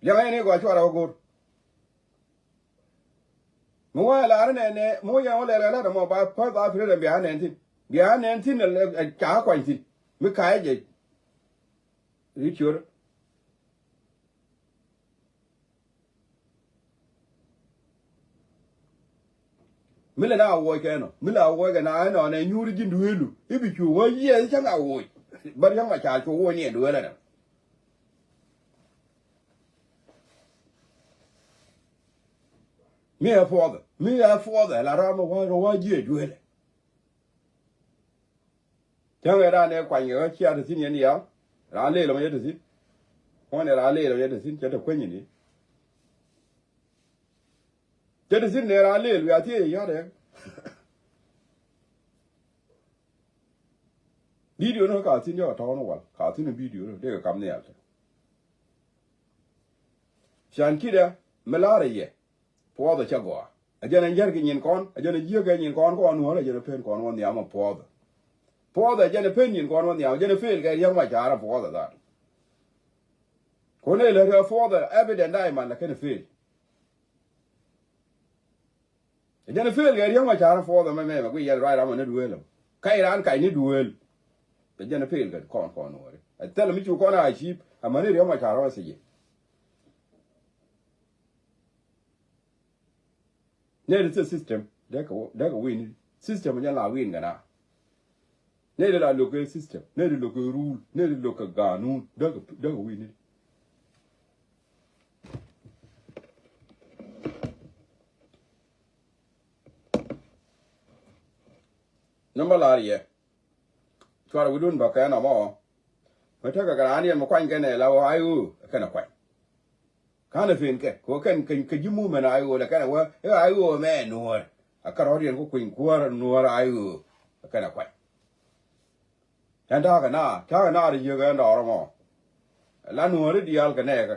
Liɛŋɛ ni gɔaa cuarɛ wä go̱r. Mi wä lar nɛ nɛ, mi wä yɛn wä lɛl kɛ lat ɛmɔ ba first vice president bia nɛn thi̱n. Bia nɛn thi̱n ɛ ca kuany thi̱n. Mi ka̱yä jɛ. Ri ciöt. Mi lɛ na wuɔc kɛ nɔ, mi la wuɔc kɛ na ɛnɔ nɛ nyuuri ji̱n dueelu. I̱ bi cu wä yiëë cä ŋa wuɔc. Bä Riɛk Macar cu wuɔc ni ɛ dueelä nɛ. Mi ɛ puɔthɛ, mi ɛ puɔthɛ la ram ɛ wä, wä jiëë dueelɛ. Cäŋ ɛ raan ɛ kuany kɛ ɣä cia te thi̱n yɛn ya̱a̱. Raan lëël ɔmɔ yɛ te thi̱n. Ŋuɔ̱n ɛ raan lëël ɔmɔ yɛ te thi̱n, cɛ te kueny ni. Cɛ te thi̱n nɛ raan lëël wiaa thiee ya̱a̱ rɛɛk. Bidio ni ka thi̱n jɛ kɛ tɔ̱ɔ̱n wal, ka thi̱n bidio ni dee kɛ kam nhial te. Can ki̱dɛ mi la̱rä yɛ. Puɔthɛ cä gɔaa. A jɛn a jiäk kɛ nyin kɔn, a jɛn a jiäk kɛ nyin kɔn kɔn nuɔ̱ɔ̱r, a jɛn a pen kɔn wä nhiam a puɔthɛ. Puɔthɛ a jɛn a pen nyin kɔn wä nhiam, a jɛn a pel kɛ Riɛk Macar a puɔthɛ that. Kun ëë lät kɛ puɔthɛ evident da̱a̱ iman la kɛn a pel. A jɛn a pel kɛ Riɛk Macar a puɔthɛ mɛ mɛ mɛ gui yɛl ruac ram a ni duëël. Kac raan kac ni duëël. A jɛn a pel kɛ kɔn kɔn nuɔ̱ɔ̱ri. A thil mi cu kɔn a cip, a mani Riɛk Macar a wä thiec. Nɛy ti thil system dee kɛ, dee kɛ win. System jɛn la win kɛ na. Nɛy ti la lo̱k kɛ system, nɛy ti lo̱k kɛ rule, nɛy ti lo̱k kɛ ganun, dee kɛ, dee kɛ win. Namba lar yɛ. Cuarɛ wi̱dun bä kɛn ɔmɔ. Mɛ tekɛ kɛ raan yɛn mɛ kuany kɛn ɛ la wä I O kɛn ɛ kuany. Ka̱n ɛ pen kɛ kɛ kɛn kɛ ji̱ movement I O lɛ kɛn ɛ wä I O mɛ nuɔ̱ɔ̱r. A kɛ rɔ̱diɛn ku kuiny kuäär nuɔ̱ɔ̱r I O kɛn ɛ kuany. Ɛn ta̱a̱ kɛ naar ta̱a̱ kɛ naar jiök ɛn dɔɔr ɔmɔ. La nuɔ̱ɔ̱r i̱ diaal kɛ nɛɛkɛ.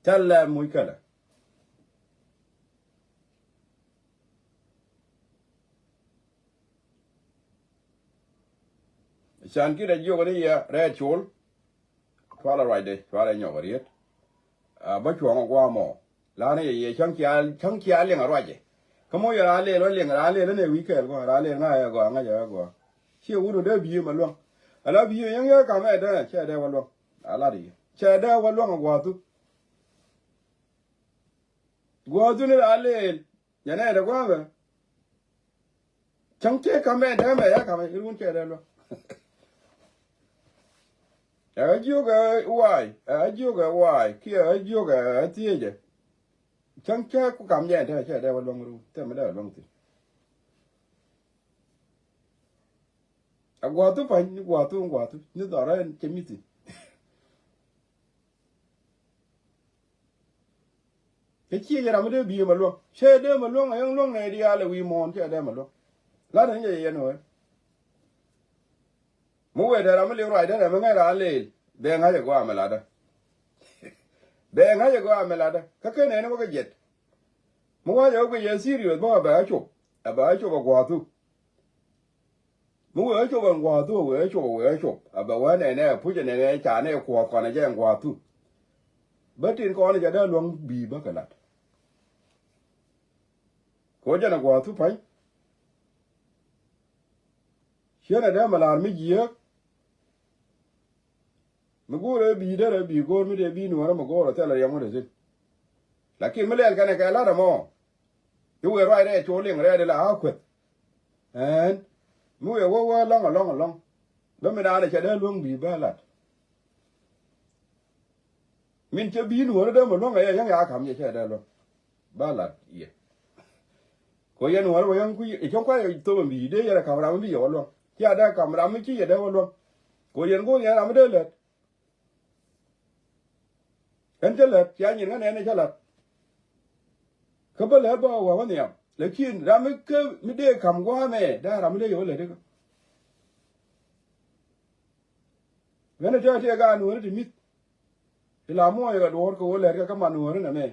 Thilɛ muc kälɛ. Can ki̱t a jiök ni yɛ rɛɛt col. Cualɛ ruacdɛ cualɛ nyɔk a riet. A bä cuɔ̱ŋ a gua̱a̱ mɔ. La̱rä yɛ yɛ cäŋ cia, cäŋ cia liŋ a ruacɛ. Kä moc yɛ raan lëël wä liŋ raan lëël ni wi̱i̱ kɛɛl gɔaa raan lëël ŋa̱ yɛ gɔaa ŋa̱ yɛ gɔaa. Ciɛ wut wä dee bi̱i̱ ma luäŋ. Ala bi̱i̱ yɛn yɛ ka̱m ɛ dee cɛ dee wä luäŋ. A lat yɛ cɛ dee wä luäŋ a gua̱a̱thu. Gua̱a̱thu ni raan lëël. Jɛn ɛ dee gua̱a̱mɛ. Cäŋ tëë ka̱m ɛ dee mɛ ya ka̱m ɛ irun cɛ dee luäŋ. Ɛ ɣä jiök ɛ waay ɛ ɣä jiök ɛ waay kiɛ ɣä jiök ɛ thiecɛ. Cäŋ cä ku kam jɛ ɛn te cɛ dee wä luäŋ run thɛmɛ dee wä luäŋ thi̱n. A gua̱a̱thu pa̱ny ni gua̱a̱thu ni gua̱a̱thu ni dhɔrɛ ɛn cɛ mi thi̱n. Kä ciɛ jɛ ram mi dee bi̱i̱ ma luäŋ cɛ dee ma luäŋ a yɛn luäŋ nɛ diaal ɛ wi̱i̱ muɔ̱ɔ̱n cɛ dee ma luäŋ. Lat ni jɛ yɛn wee. Mi wee dee ram mi liŋ ruacdä nɛ mi ŋäc raan leel bɛ ŋa̱c ɛ gɔaa mi latdä. Bɛ ŋa̱c ɛ gɔaa mi latdä kä ken nɛni wä kä jiɛt. Mi wa̱c ɛ wä guic ɛ serious bä ɛ bɛ ɣä cop ɛ bɛ ɣä cop ɛ gua̱a̱thu. Mi wee ɣä cop ɛn gua̱a̱thu ɛ wee ɣä cop ɛ wee ɣä cop ɛ bɛ wä nɛnɛ ɛ puc ɛ nɛnɛ ɛ ca nɛ ɛ kuɔth kɔn ɛ jɛ ɛn gua̱a̱thu. Bä tin kɔn ɛ jɛ dee luäŋ bi̱i̱ bä kɛ lat. Kɛ wä jɛn ɛ gua̱a̱thu pa̱ny. Ciɛ nɛ dee mɛ la̱r mi jiääk. Mi go̱o̱rɛ bi derɛ bi go̱o̱r mi dee bi nuɔ̱ɔ̱rä mi go̱o̱rɛ thilɛ riɛm wä dee thi̱n. Lakin mi lɛl kɛnɛ kɛ lat ɛmɔ. Ci wëë ruac rɛɛ col liŋ rɛɛ di la a kueth. Ɛn mi wëë wä wä lɔŋ alɔŋ alɔŋ. Bä mi naan ɛ cɛ dee luäŋ bi bä lat. Min cɛ bi̱i̱ nuɔ̱ɔ̱ri dee mi luäŋ ɛ yɛ yäŋ ya ka̱m yɛ cɛ dee luäŋ. Bä lat yɛ. Ko yɛn wär wä yɛn kui̱ ɛ cäŋ kuay ɛ thop ɛn bi̱i̱ dee yɛn ɛ ka̱m ram mi bi yɛ wä luäŋ. Cia dee ka̱m ram mi ci yɛ dee wä luäŋ. Ko yɛn go̱o̱r yɛn ram mi dee lät. Ɛn cä lät cia nyin ŋä nɛn ɛ cä lät. Kä bä lät bä wä wä nhiam. Lakin ram mi kä mi dee ka̱m gua̱a̱mɛ dee ram mi dee yɛ wä lät ikä. Ɣän ɛ tëë tëë gaat nuɔ̱ɔ̱ri ti mi̱th. Ti la muɔɔc kɛ duɔ̱ɔ̱r kɛ ɣöö lɛ̈t kɛ kä man nuɔ̱ɔ̱ri nɛmɛ.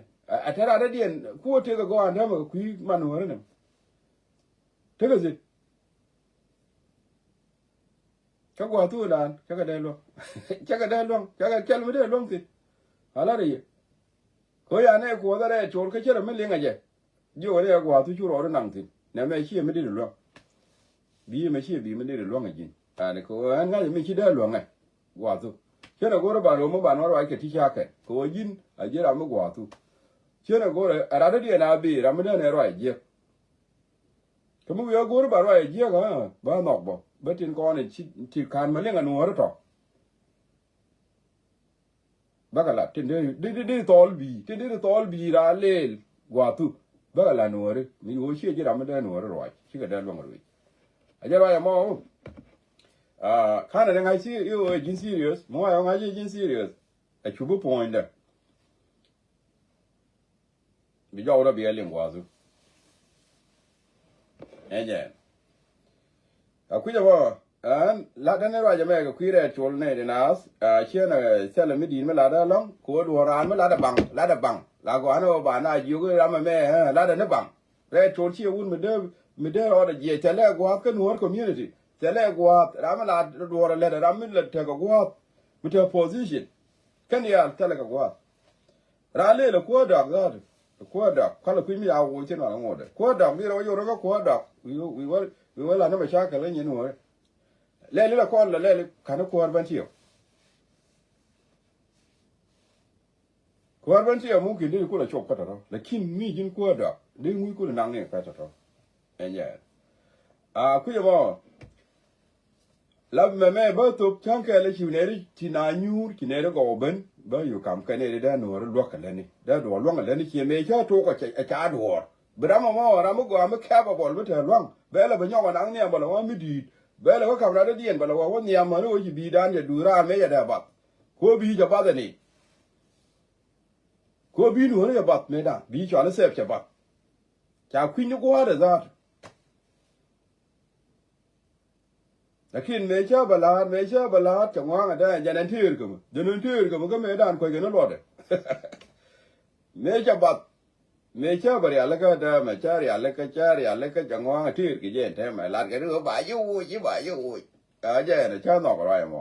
Ɛ tɛ̈r rat dädiɛn kuɔ tëëk kɛ gɔaa ɛn täämɛ kɛ kui̱ man nuɔ̱ɔ̱ri nɛm. Tekɛ thi̱n. Cä gua̱a̱th thuɔ̱ɔ̱dan cä kɛ dee luäŋ. Cä kɛ dee luäŋ cä kɛ kɛl mi dee luäŋ thi̱n. Ala rɛy yɛ. Kɛ ɣöö yan ɛ kuɔth ɛ rɛɛ col kä cärɛ mi liŋ ɛ jɛ. Jiök ɛ rɛɛ gua̱a̱th thu cu rɔɔdu naŋ thi̱n nɛmɛ ciɛ mi dit luäŋ. Bi̱i̱ mɛ ciɛ bi̱i̱ mi dit luäŋ ɛ ji̱n. Ani kɛ ɣöö ɛn ŋa̱c mi ci dee luäŋɛ. Gua̱a̱th thu. Cänɛ go̱rɛ ba ro̱o̱m mi ba nɔ̱ ruac kɛ ti cakɛ kɛ ɣöö ji̱n a ji̱ ram mi gua̱a̱th thu. Cänɛ go̱rɛ ɛ rat dädiɛn a bi̱i̱ ram mi dee nɛ ruac jiäk. Kä mi wi̱i̱ a go̱o̱ri ba ruac jiäk ɣä ba nhɔk bä bä tin kɔn in ci ti ka̱n ma liŋ a nuɔ̱ɔ̱ri tɔ. Bäkɛ lat tin dee di di di thɔɔl bi̱i̱ tin dee di thɔɔl bi̱i̱ raa leel gua̱a̱thu. Bäkɛ lat nuɔ̱ɔ̱ri mi ɣöö ciɛ ji̱ ram mi dee nuɔ̱ɔ̱ri ruac cikɛ dee luäŋ ruec. A jɛ ruac ɛmɔ. Aa ka̱n ɛn ɛ ŋa̱c ci i̱ ɣöö ɛ ji̱n serious mi ŋa̱c ɛ ŋa̱c ci ji̱n serious. Ɛ cup i̱ puɔ̱nydɛ. Bi jɔw rɔ biɛ liŋ gua̱a̱thu. Ɛ jɛ. A kui̱c ɛmɔ ɛn lat ɛn ruac ɛmɛ kɛ kui̱ rɛɛt col nɛy di naath. Ɛ ciɛn ɛ thilɛ mi di̱i̱t mi lat ɛlɔ̱ŋ kɛ ɣöö duɔ̱ɔ̱r raan mi lat ɛ baŋ lat ɛ baŋ la gɔaa ni ɣöö ba na jiök i̱ ram ɛmɛ ɛ lat ɛ ni baŋ. Rɛɛt col ciɛ wun mi dee mi dee rɔɔdɛ jiɛc thilɛ gua̱a̱th kä nuɔ̱ɔ̱r community thilɛ gua̱a̱th ram mi lat duɔ̱ɔ̱r ɛ lät ɛ ram mi lät tekɛ gua̱a̱th mi te position. Kɛn diaal thilɛ kɛ gua̱a̱th. Raan lëël ɛ kuäär dɔak dhaatu. Ɛ kuäär dɔak kɔlɛ kui̱ mi ca woc cin wan ŋotdɛ kuäär dɔak mi rɛw yorä kä kuäär dɔak. Wi̱i̱ wi̱i̱ wä wi̱i̱ wä la̱t ni mɛ ca kɛ lä nyin wä. Lɛl ilɛ kɔn lɛ lɛl ka̱n i̱ kuäär bän tiɛw. Kuäär bän tiɛw mumkin dee kulɛ cop kä tɔ̱tɔ̱ lakin mi ji̱n kuäär dɔak dee ŋui̱ kulɛ naŋ ni kä tɔ̱tɔ̱. Ɛn jɛ. A kui̱ ɛmɔ. La mɛmɛ bä thop cäŋ kɛɛl ɛ ci nɛri ti na nyuur ci nɛri gɔw ben bä yuk kam kɛ nɛri dee nuɔɔri luäk kɛ lätni dee duɔɔr luäŋ kɛ lätni ciɛ mëë cä tok ɛ ca duɔɔr. Bi ram ɛmɔ ram mi gɔaa mi capable mi te luäŋ bɛ lɛ bi nyɔk ɛ naŋ nhiam bä lɛ wä mi di̱i̱t bɛ lɛ wä kam rat dee diɛn bä lɛ wä wä nhiam mäni wä ci bi̱i̱dan jɛ dui̱r ram mëë jɛ dee bath. Kuɔ bi̱i̱ cɛ bath ɛ ni kuɔ bi̱i̱ nuɔɔri cɛ bath mëëdan bi̱i̱ cɔal i̱ thɛɛp cɛ bath. Ca kui̱ny ni gua̱a̱r ɛ dhaat. Lakin mëë cä bɛ la̱a̱t mëë cä bɛ la̱a̱t cɛ ŋua̱a̱ŋ ɛ dee jɛn ɛn tëër kä mi jɛn ɛn tëër kä mi kä mëë dan kuec kɛ ni luɔtdɛ. Mëë cä bath mëë cä bɛ rialikä dee mɛ cä rialikä cä rialikä cɛ ŋua̱a̱ŋ ɛ tëër kɛ jɛ ɛn tɛmɛ lat kɛ ri ɣöö ba ji̱ woc ji̱ ba ji̱ woc. Ɛ jɛ ɛn ɛ cä nhɔk ruac ɛmɔ.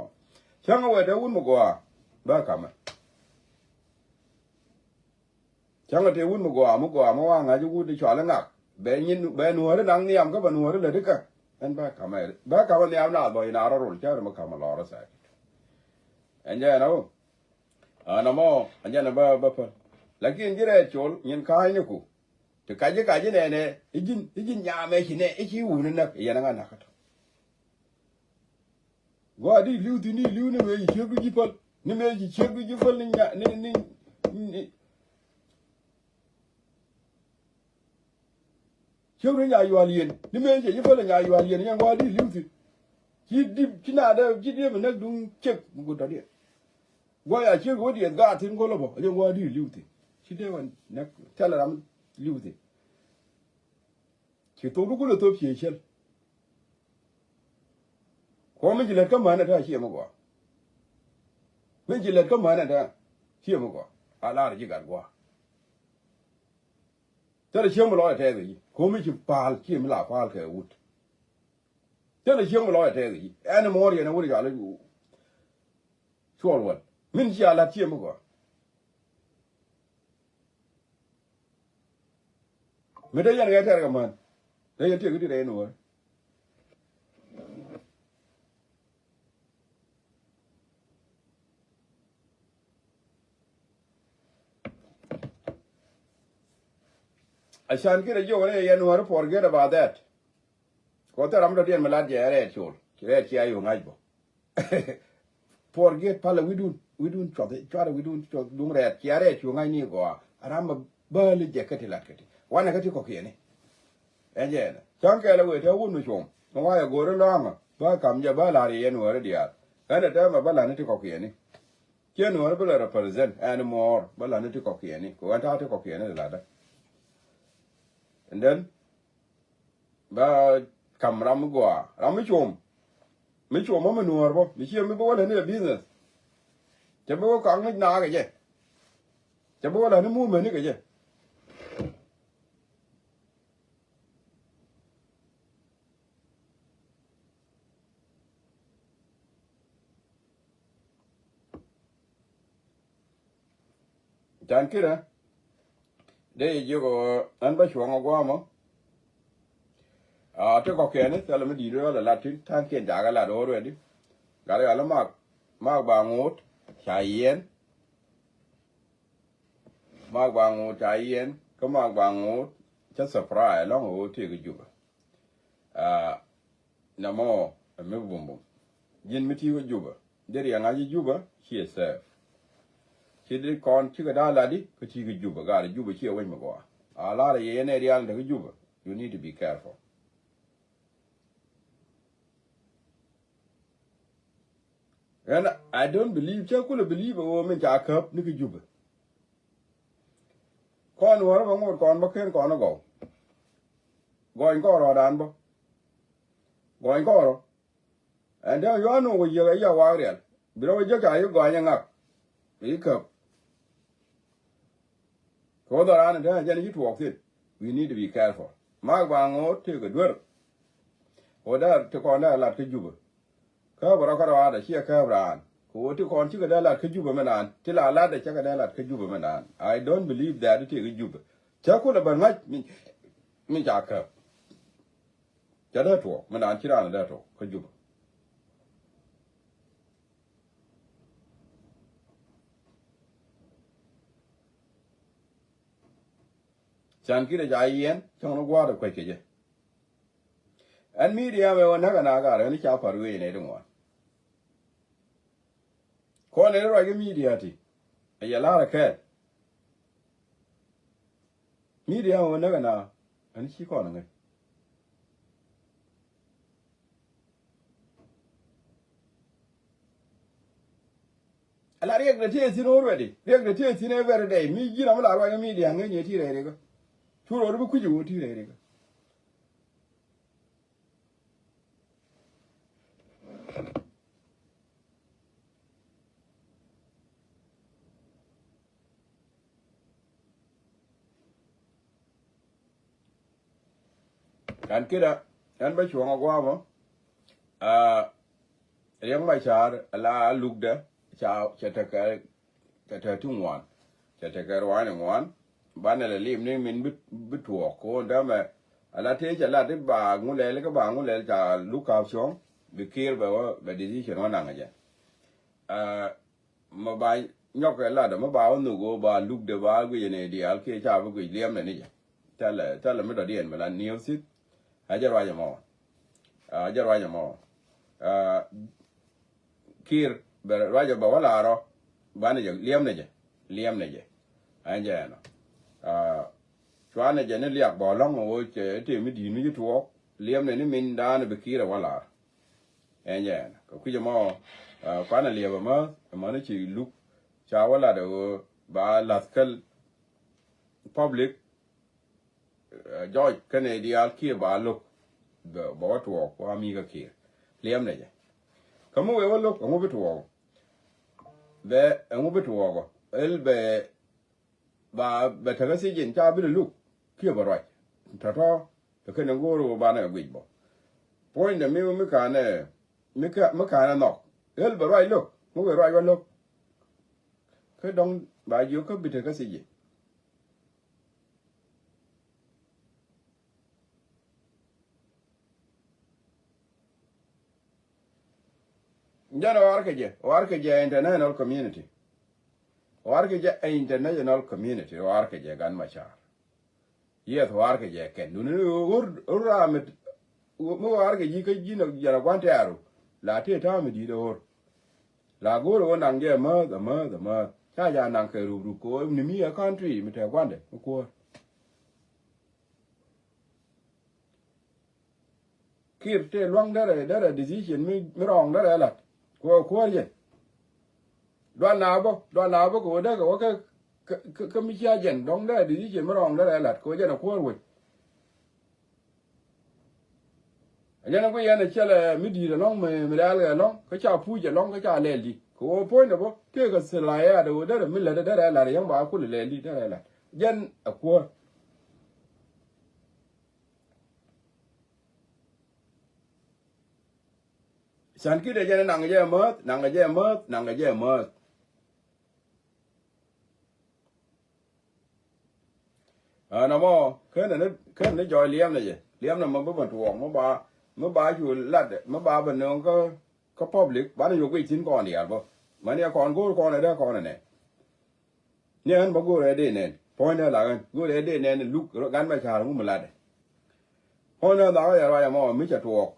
Cäŋ ɛ wɛ dee wun mi gɔaa bä kamɛ. Cäŋ a tëë wut mi gɔaa mi gɔaa mi wa ŋa̱c wut i̱ cɔal i̱ ŋak. Bɛ nyin bɛ nuääri naŋ nhiam kä bɛ nuääri lätdi kä. Ɛn bä kamɛ bä kamɛ nhiam naath bä in a rɔ rol cä ri mi kamɛ lɔɔr ɛ thɛɛk. Ɛn jɛ ɛn a wä. Ɛn a mɔ ɛn jɛ ɛn a bä bä päl. Lakin ji̱ rɛɛt col nyin ka̱a̱cniku. Ti kac ji̱ kac ji̱ nɛɛnɛ i̱ ji̱n i̱ ji̱n nyamɛ ci nɛ i̱ ci wuni näk yɛn a ŋa näk kä tɔ. Gua̱a̱ di li̱w thi̱n di li̱w ni mëë ci ciekdu ji̱ päl ni mëë ci ciekdu ji̱ päl ni nya ni ni ni. Ciekdu nya yual yen ni mëë ci ji̱ päl nya yual yen yɛn gua̱a̱ di li̱w thi̱n. Ci di ci na dee ci diee mi näk duŋ ciek mi gut tɔ̱diɛn. Gua̱a̱ ya ciek wä diɛth gaat thi̱n go̱l ɛ bä yɛn gua̱a̱ di li̱w thi̱n ci dee wä näk thɛl ram li̱w thi̱n. Ci thok di kulɛ thop cië ciel. Kuɔm mi ci lät kä mänɛ tää ciɛ mi gɔaa. Mi ci lät kä mänɛ tää ciɛ mi gɔaa. A lar ji̱ gat gua̱a̱. Thilɛ cieŋ mi lɔc ɛ tɛth kɛ ji̱ kuɔm mi ci pa̱a̱l ciɛ mi la pa̱a̱l kɛ wut. Thilɛ cieŋ mi lɔc ɛ tɛth kɛ ji̱ ɛn muɔ̱ɔ̱r yɛn ɛ wut ɛ cɔal i̱ cuɔl wal min ci a la̱t ciɛ mi gɔaa. Mi te yɛn kɛ tɛr kɛ män te yɛn tiek i̱ ti rɛy nuɔɔr. A can kiɛ jiök ni yɛn Nuäri forget about that. Kɛ ɣöö thil ram dɔ̱diɛn mi lat jɛ rɛɛt col rɛɛt cia yio̱ ŋa̱c bä. Forget palä wi̱dun wi̱dun cuath cuarɛ wi̱dun cuɔth duŋ rɛɛt cia rɛɛt cio̱ ŋa̱c ni gɔaa. A ram mi bäli jɛ kä ti lat kä ti wanɛ kä ti kɔ̱kiɛni. Ɛn jɛ ɛnɛ cäŋ kɛɛl ɛ wëë te wut mi cuɔ̱m mi wayɛ go̱o̱ri lɔ̱a̱ŋä bä ka̱m jɛ bä la̱r yɛ yɛn Nuäri diaal. Ɛn ɛ täämɛ bä la̱ni ti kɔ̱kiɛni. Ciɛ Nuäri bä lɛ represent ɛn muɔɔr bä la̱ni ti kɔ̱kiɛni kɛ ɣän ta̱a̱ ti kɔ̱kiɛni ti latdä. And then bä ka̱m ram mi gɔaa ram mi cuɔ̱m. Mi cuɔ̱m mi Nuäär bä mi ciɛ mi bä wä lɛ ni ɛ business. Cɛ bä wä ka̱k ni naak kɛ jɛ. Cɛ bä wä lɛ ni mumeni kɛ jɛ. Can ki̱dä dee yɛ jiök ɣöö ɛn bä cuɔ̱ŋ ɛ gua̱a̱mä. A ti kɔ̱kiɛni thilɛ mi di̱i̱t rɔɔdɛ lat tin ta̱a̱ŋkiɛn jakä lat already. Gat yɔal i̱ mak mak ba ŋo̱o̱t ca yiɛn. Mak ba ŋo̱o̱t ca yiɛn kä mak ba ŋo̱o̱t cä surprise lɔ̱ŋ ɣöö tëëk Jubɛ. A Nɛmɔ ɛ mi bumbum ji̱n mi ti̱i̱ wä Jubä. Dee riɛŋ a ji̱ Jubä ciɛ safe. Ci di kɔn cikɛ da̱a̱ lat di kä ti̱i̱ kɛ Jubä gaari Jubä ciɛ wec mi gɔaa. A lar yɛ yɛn ɛ rial in te kä Jubä. You need to be careful. Ɣän I don't believe cä kulɛ believe ɛ ɣöö min ca käp ni kä Jubä. Kɔn wärä bä ŋot kɔn bä ken kɔn ɛ gɔw. Gɔny kɔrɔ dan bä. Gɔny kɔrɔ. Ɛn dee yuan nuŋ wä yiëk ɛ yɛ wak riɛl bi rɔ wä jiäk ca yi gɔny ɛ ŋak. Bi käp. Kɛ wä dhɔran ɛ dee jɛn ci tuɔɔk thin. We need to be careful. Mak ba ŋo̱o̱t tëëk ɛ duer. Wä dee ti kɔn dee lat kä Jubä. Kääpɛ rɔ kä rɔaadɛ ciɛ kääp raan kɛ ɣöö ti kɔn cikɛ dee lat kä Jubä mi naan ti la latdɛ cä kɛ dee lat kä Jubä mi naan. I don't believe that ti kä Jubä. Cä kulɛ bän ŋa̱c mi ca kääp. Cä dee tuɔɔk mi naan ci raan dee tuɔɔk kä Jubä. Can ki̱dɛ ca yiɛn cäŋ ni gua̱a̱r ɛ kuec kɛ jɛ. Ɛn media mɛ wä näk ɛ na gar ɣän ca pa̱r wee nɛ ti ŋuan. Kɔn ɛ ruac kɛ media ti ɛ yɛ la̱r ɛ kɛɛl. Media mɛ wä näk ɛ na ɣän ci kɔn ɛ ŋäc. Ala riɛk de tëë thi̱n already riɛk de tëë thi̱n every day mi ji̱n amä la ruac kɛ media ŋäc ni ti rɛy rikä. Cu rɔ ri bi kui̱c ɛ wä ti rɛy rikä. Kan kidä ɛn bä cuɔ̱ŋ a gua̱a̱mä. Riɛk Macar ala lukdä ca cɛ tekɛ cɛ te ti ŋuan. Cɛ tekɛ rua̱a̱n iŋuan. Banɛ lɛ lim ni min bi, bi tuɔɔk ko̱o̱n dämɛ. Ala tëë cɛ lat i̱ ba ŋulɛl ikä ba ŋulɛl ca luk ka̱p cuɔ̱ŋ. Bi Kiir bɛ wä bɛ decision wä naŋ jɛ. Aa, mɛ ba nyɔk kɛ lat mɛ ba wä nhuk ɣöö ba lukdɛ ba guic ni diaal kiɛ ca bi guic liɛmdɛ ni jɛ. Thilɛ, thilɛ mi dɔ̱diɛn mi la niw thith. A jɛ ruac ɛmɔ. A jɛ ruac ɛmɔ. Aa, Kiir bɛ ruacɛ bɛ wä laarɔ. Banɛ jɛ liɛmnɛ jɛ. Liɛmnɛ jɛ. Ɛn jɛ ɛnɔ. Aa, cuanɛ jɛ ni liak bä lɔ̱ŋ ɣöö cɛ tëë mi di̱i̱t mi ci tuɔɔk. Liɛmnɛ ni min daanɛ bi Kiir ɛ wä laar. Ɛn jɛ ɛnɔ. Kɛ kui̱c ɛmɔ, aa, kuanɛ liɛp ɛmä ɛmɔ ni ci luk. Ca wä lat ɛ ɣöö ba la̱th käl public. Ɛ, Jɔc kɛnɛ diaal kiɛ ba lo̱k. Bɛ, bɛ wä tuɔɔk wa mi kä Kiir. Liɛmnɛ jɛ. Kä mi wee wä lo̱k, ɛŋu bi tuɔɔk? Bɛ, ɛŋu bi tuɔɔk? Ɛl bɛ, ba, bɛ tekä thiec in ca bi lɛ luk. Kiɛ bɛ ruac. Tɔ̱tɔ̱, bɛ kɛnɛ go̱o̱r wä banɛ guic bä. Puɔ̱nydɛ mi, mi kanɛ, mi ka, mi kanɛ nhɔk. Ɛl bɛ ruac lo̱k, mi wee ruac wä lo̱k. Kä dɔ̱ŋ ba jiök kä bi tekä thiec in. Jɛn ɣɔr kɛ jɛ, ɣɔr kɛ jɛ international community. Ɣɔr kɛ jɛ international community, ɣɔr kɛ jɛ gan Macar. Yieth ɣɔaar kɛ jɛ kɛn duni ɣör ɣör ram mi ɣör mi ɣɔaar kɛ ji̱ kä ji̱n jɛn a gua̱n tɛɛru. La tëë ta̱a̱ mi di̱i̱t ɣör. La go̱o̱r ɣöö naŋ jɛ amäth amäth amäth ca ja naŋ kɛ rup rup kɛ ɣöö ni mi ɛ country mi te gua̱ndɛ mi kuäär. Kir tëë lua̱ŋ derɛ derɛ decision mi mi rɔɔŋ derɛ lat. Kɛ ɣöö kuäär jɛn. Dual na bä dual na bä kɛ ɣöö dee kɛ wä kä kä kä mi cia jɛn dɔ̱ŋ derɛ decision mi rɔɔŋ derɛ lat kɛ ɣöö jɛn a kuäär wec. Ɛ jɛn a guic ɛn a cɛl ɛ mi di̱i̱t ɛlɔ̱ŋ mi mi rɛ̈ɛ̈l kɛ ɛlɔ̱ŋ kä ca puc ɛlɔ̱ŋ kä ca lɛl di kɛ ɣöö puɔ̱nydɛ bä tëë kɛ thil la yɛ at ɛ ɣöö derɛ mi lät derɛ lat yäŋ ba kulɛ lɛl di derɛ lat jɛn a kuäär. Can ki̱dɛ jɛn naŋ jɛ mäth naŋ jɛ mäth naŋ jɛ mäth. Ɛn ɛmɔ ken ni ken ni jɔɔc liɛmnɛ jɛ liɛmnɛ mɛ bi bɛ tuɔɔk mɛ ba mɛ ba cu lat mɛ ba bɛ nööŋ kä kä public banɛ yök guic thi̱n kɔn diaal bä. Mɛn yɛ kɔn go̱o̱r kɔn ɛ dee kɔn ɛ nɛ. Ni ɣän bä go̱o̱r ɛ dee nɛn puɔ̱nydɛ la ɣän go̱o̱r ɛ dee nɛn luk gan mɛ ca̱r ŋu mi latdɛ. Puɔ̱nydɛ la ɣän yɛ ruac ɛmɔ mi cɛ tuɔɔk.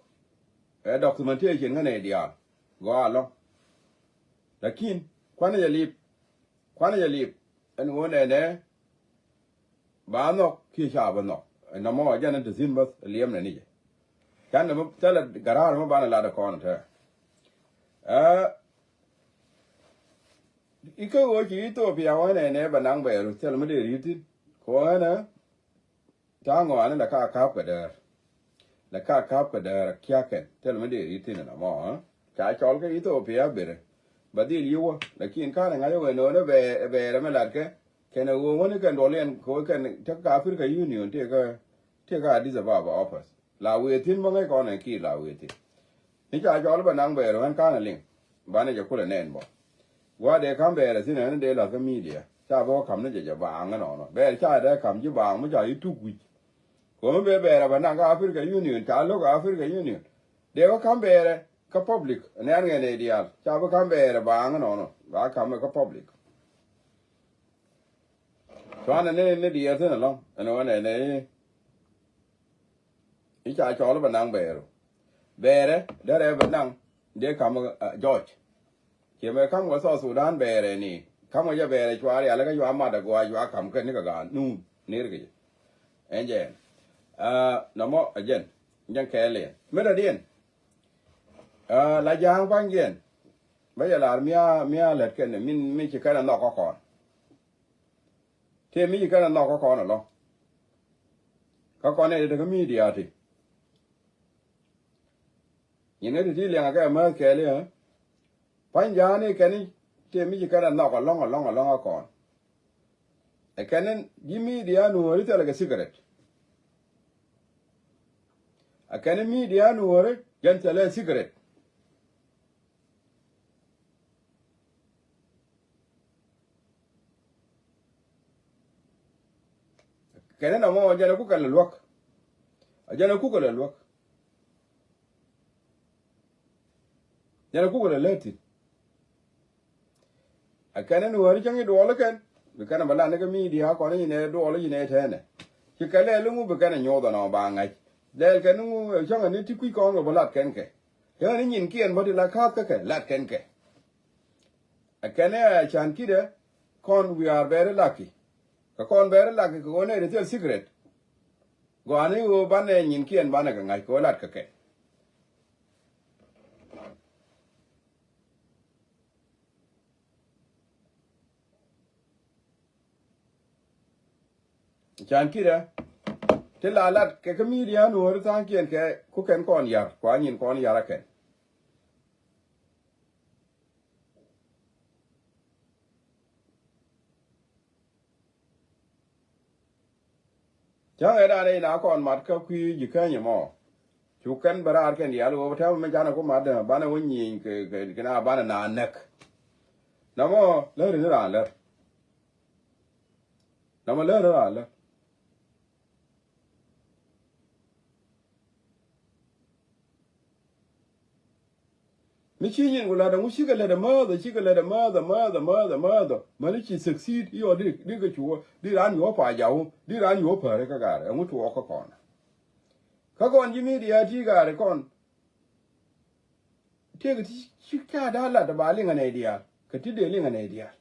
Ɛ documentation ŋän ɛ diaal gɔaa lɔ̱ŋ. Lakin kuanɛ jɛ lip kuanɛ jɛ lip ɛn ɣöö nɛnɛ. Ba nhɔk kiɛ ca bä nhɔk ɛn nɔmɔ jɛn ɛ te thi̱n bä liɛmnɛ ni jɛ. Canɛ mi thilɛ garaar mi banɛ lat ɛ kɔn ɛ tɛɛ. Ɛ ikä ɣöö ci Ethiopia wä nɛnɛ bɛ naŋ bɛɛru thil mi dee ri̱t thi̱n kɛ ɣöö ɛnɛ. Ta̱a̱ ŋɔaani lɛ ka ka̱p kɛ däär. Lɛ ka ka̱p kɛ däär kia̱kɛn thil mi dee ri̱t thi̱n ɛn ɛmɔ. Ca cɔl kä Ethiopia berɛ bɛ dhil yiwä lakin ka̱n ɛ ŋa̱c ɛ wee no̱o̱n ɛ bɛɛr ɛ bɛɛr ɛ mi latkɛ. Kɛn ɛ ɣöö wäni kɛn duɔliɛn kɛ wee kɛn tekɛ Africa Union tëëkä tëëkä Addis Ababa office la wëë thi̱n bä ŋäc kɔn ɛ ki̱i̱r la wëë thi̱n. Ni ca cɔl bɛ naŋ bɛɛr ɣän ka̱n ɛ liŋ banɛ jɛ kulɛ nɛn bä. Gua̱a̱r dee ka̱m bɛɛr ɛ thi̱n ɛn dee la̱th kä media ca bä wä ka̱m ni jɛ jɛ baaŋ ɛnɔnɔ bɛɛr ca dee ka̱m ji̱ baaŋ mi ca ji̱ tuk wi̱c. Ko̱mi bee bɛɛr ɛ bɛ naŋ kä Africa Union ca lo̱k Africa Union dee wä ka̱m bɛɛr ɛ kä public nɛɛr ŋɛn ɛ diaal ca bä ka̱m bɛɛr ɛ baaŋ ɛnɔnɔ ba ka̱m ɛ kä public. Cuanɛ ni ni diɛɛr thi̱n ɛlɔ̱ŋ ɛn ɣän ɛn ɛ i̱ ca cɔl bɛ naŋ bɛɛru. Bɛɛrɛ derɛ bɛ naŋ dee ka̱m ɛ George. Ciɛ mɛ ka̱m kɛ South Sudan bɛɛrɛ ni ka̱m kɛ jɛ bɛɛrɛ cua rialikä cua mat ɛ gɔaa cua ka̱m kɛ ni kɛ gaat nuun ner kɛ jɛ. Ɛn jɛ ɛn nɔmɔ ɛ jɛn jɛn kɛɛliɛn mi dɔ̱diɛn. La ja̱a̱ŋ pa̱nykiɛn bä jɛ lar mia mia lät kɛn min mi ci kɛn ɛ nhɔk kä kɔn. Tëë mi ci kɛn ɛ nhɔk kä kɔn ɛlɔ kä kɔn ɛ ri tekä media ti. Nyin ŋäc ti ti liɛŋ akɛ määth kɛɛli ɛ pa̱ny ja̱a̱ni kɛn i̱ tëë mi ci kɛn ɛ nhɔk ɛlɔ̱ŋ ɛlɔ̱ŋ ɛlɔ̱ŋ kä kɔn. Ɛ kɛn in ji̱ media nuɔ̱ɔ̱ri thilɛ kɛ secret. Ɛ kɛn in media nuɔ̱ɔ̱ri jɛn thilɛ secret. Kɛn in ɛmɔ jɛn ɛ kukɛ lɛ luäk. Ɛ jɛn ɛ kukɛ lɛ luäk. Jɛn ɛ kukɛ lɛ lät thi̱n. Ɛ kɛn in wääri cäŋ i̱ duɔɔl ikɛn bi kɛn ɛ bä lat ni kɛ media kɔn i̱ nɛ duɔɔl i̱ nɛ tɛnɛ. Ci kɛ lɛl iŋu bi kɛn ɛ nyoth ɛnɔ ba ŋa̱c. Lɛl kɛn iŋu cäŋ ɛ ni ti kui̱ kɔn kɛ bä lat kɛn kɛ. Cäŋ ɛ ni nyinkiɛn bä ti la ka̱a̱th kä kɛ lat kɛn kɛ. Ɛ kɛn ɛ can ki̱dɛ kɔn wiaar bɛɛri laki. Kɛ kɔn bɛɛri laki kɛ ɣöö nɛy ti thil secret. Gɔaa ni ɣöö banɛ nyinkiɛn banɛ kɛ ŋa̱c kɛ ɣöö lat kɛ kɛ. Can ki̱dɛ ti la lat kɛ kä media nuɔ̱ɔ̱ri tha̱a̱ŋkiɛn kɛ ku kɛn kɔn yar kua nyin kɔn yar akɛn. Cäŋ ɛ dan ɛ ina kɔn mat kä kui̱ ji̱ käny ɛmɔ. Cu kɛn bä raar kɛn diaal wä tɛmɛ mi canɛ ku mat banɛ wä nyieny kɛ kɛ kɛ na banɛ na näk. Namɔ lär ni raan lär. Namɔ lär ni raan lär. Mi ci nyin ku lat ɛŋu cikɛ lät ɛmääth, cikɛ lät ɛmääth, ɛmääth, ɛmääth, ɛmääth. Mäni ci succeed iɔ di, di kɛ cu, di raan yuɔ pa jaw, di raan yuɔ päri kä gaar ɛŋu tuɔɔk kä kɔn. Kä kɔn ji̱ media ti gaar kɔn. Tëëkɛ ti ci ca da̱a̱ lat ba liŋ anɛy diaal kɛ ti dee liŋ anɛy diaal.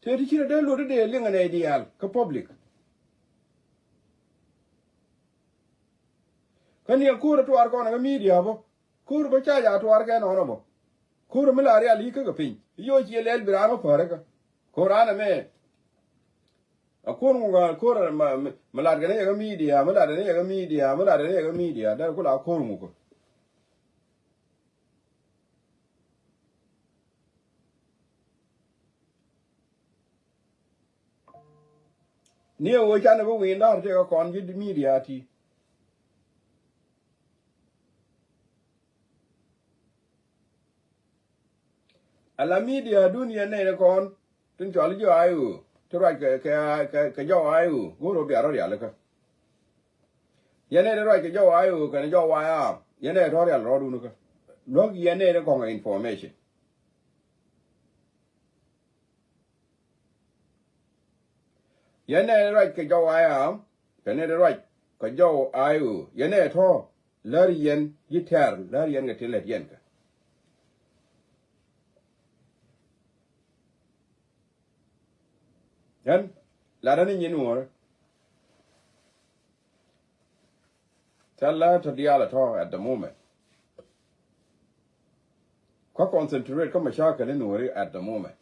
Tëë ti ci rɔ dee luɔt ti dee liŋ anɛy diaal kä public. Kä ni ko̱r tuar kɔn kä media bä. Ko̱r bä ca ja tuar kɛ nɔnɔ bä. Ko̱r mi la rial yi kä kɛ piny. Yoc ciɛ lɛl bi raan bä päri kä. Ko̱r raan ɛmɛ. A ko̱r ŋukä ko̱r ma, ma, ma lat kɛ ni yɛ kä media, ma lat kɛ ni yɛ kä media, ma lat kɛ ni yɛ kä media. Dee kula ko̱r ŋukä. Ni ɛ wee canɛ bi wi̱i̱ nda̱r tëë kä kɔn ji̱ media ti. Ala media dun yɛn nɛy ni kɔn tin cɔl jɔw a i̱ ɣöö ti ruac kɛ, kɛ, kɛ, kɛ jɔw a i̱ ɣöö go̱o̱r ɣöö bia rɔ rialikä. Yɛn nɛy ni ruac kɛ jɔw a i̱ ɣöö kɛn jɔw a i̱ ɣaam yɛn nɛy tɔ̱ rial rɔɔdun kä. Luäk yɛn nɛy ni kɔŋ kɛ information. Yɛn nɛy ruac kɛ jɔw a i̱ ɣaam kɛ nɛy ruac kɛ jɔw a i̱ ɣöö yɛn nɛy tɔ̱ lär yɛn ji̱ tɛ̈r lär yɛn kɛ ti lät yɛn kɛ. Ɣän latdä ni nyin nuɔ̱ɔ̱rä. Thilɛ tɔ diaal ɛ tɔ at the moment. Kä concentrate kä macakɛl in nuɔri at the moment.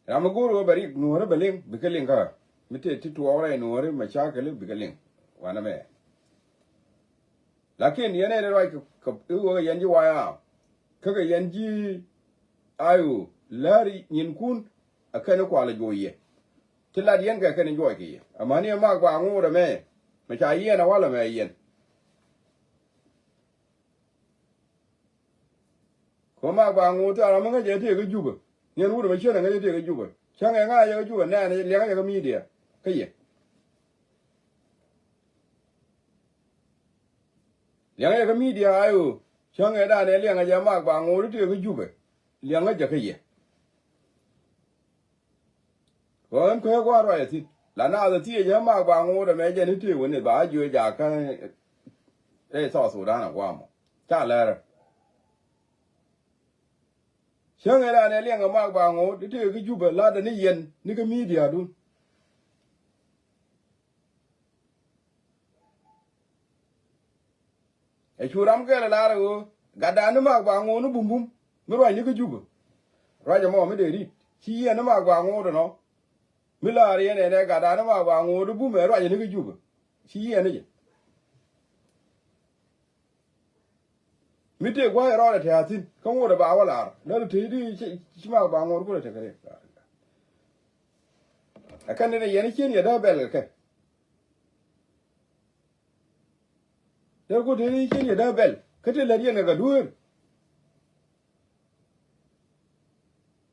Ram mi go̱o̱r ɣöö bɛ rik nuɔri bɛ liŋ bikɛ liŋ kä mi tëë ti tuɔɔk rɛy nuɔri macakɛl bikɛ liŋ wanɛ mɛ. Lakin yɛn ɛ ruac kɛ, kɛ i̱ wä kɛ yɛn ji̱ waya. Kä kɛ yɛn ji̱ ayo läri nyinkun a kɛn i̱ kualɛ juɔc yɛ. Ti lat yɛn kɛ kɛn i̱ juɔc kɛ yɛ. Amäni ɛ mak ba ŋuut ɛmɛ. Mɛ ca yɛn a walɛ mɛ yɛn. Kɛ mak ba ŋuut thar amä ŋäcɛ tëë kä Jubɛ. Niɛn wut ɛmɛ ciɛn ɛ ŋäcɛ tëë kä Jubɛ. Cäŋ ɛ ŋa̱cɛ kä Jubɛ nɛɛn liɛŋä yɛ kä media. Kä yɛ. Liɛŋä jɛ kä media ayo. Cäŋ ɛ danɛ liɛŋä jɛ mak ba ŋo̱o̱r i̱ tëë kä Jubɛ. Liɛŋä jɛ kä yɛ. Kɛ ɣän kuɛ gua̱a̱r ruac ɛ thi̱n la naath ɛ thiec jɛ mak ba ŋo̱o̱r ɛmɛ jɛ ni tëë wä ni ba jiö jakä. Rɛy South Sudan ɛ gua̱a̱r mɔ ca lɛrä. Cäŋ ɛ danɛ liɛŋä mak ba ŋo̱o̱r i̱ tëë kä Jubɛ latdɛ ni yɛn ni kä media dun. Ɛ cu ram kɛl ɛ lar ɛ ɣöö gatdan ni mak ba ŋo̱o̱n ni bumbum mi ruac ni kä Jubä. Ruac ɛmɔ mi dee rit ci yiɛn ni mak ba ŋo̱o̱n ɛnɔ. Mi lar yɛn ɛn ɛ gatdan ni mak ba ŋo̱o̱n ni bum ɛ ruac ni kä Jubä ci yiɛn ni jɛ. Mi tëë gua̱a̱c rɔɔdɛ te a thi̱n kä ŋot ɛ ba wä lar däl te di ci mak ba ŋo̱o̱n kulɛ te kɛ ri. Ɛ kɛn ni yɛn i̱ cien yɛ dee bɛl kɛ kɛ. Tɛr ku tëë ni cin yɛ dee bɛl kä ti lät yɛn kɛ kɛ dueer.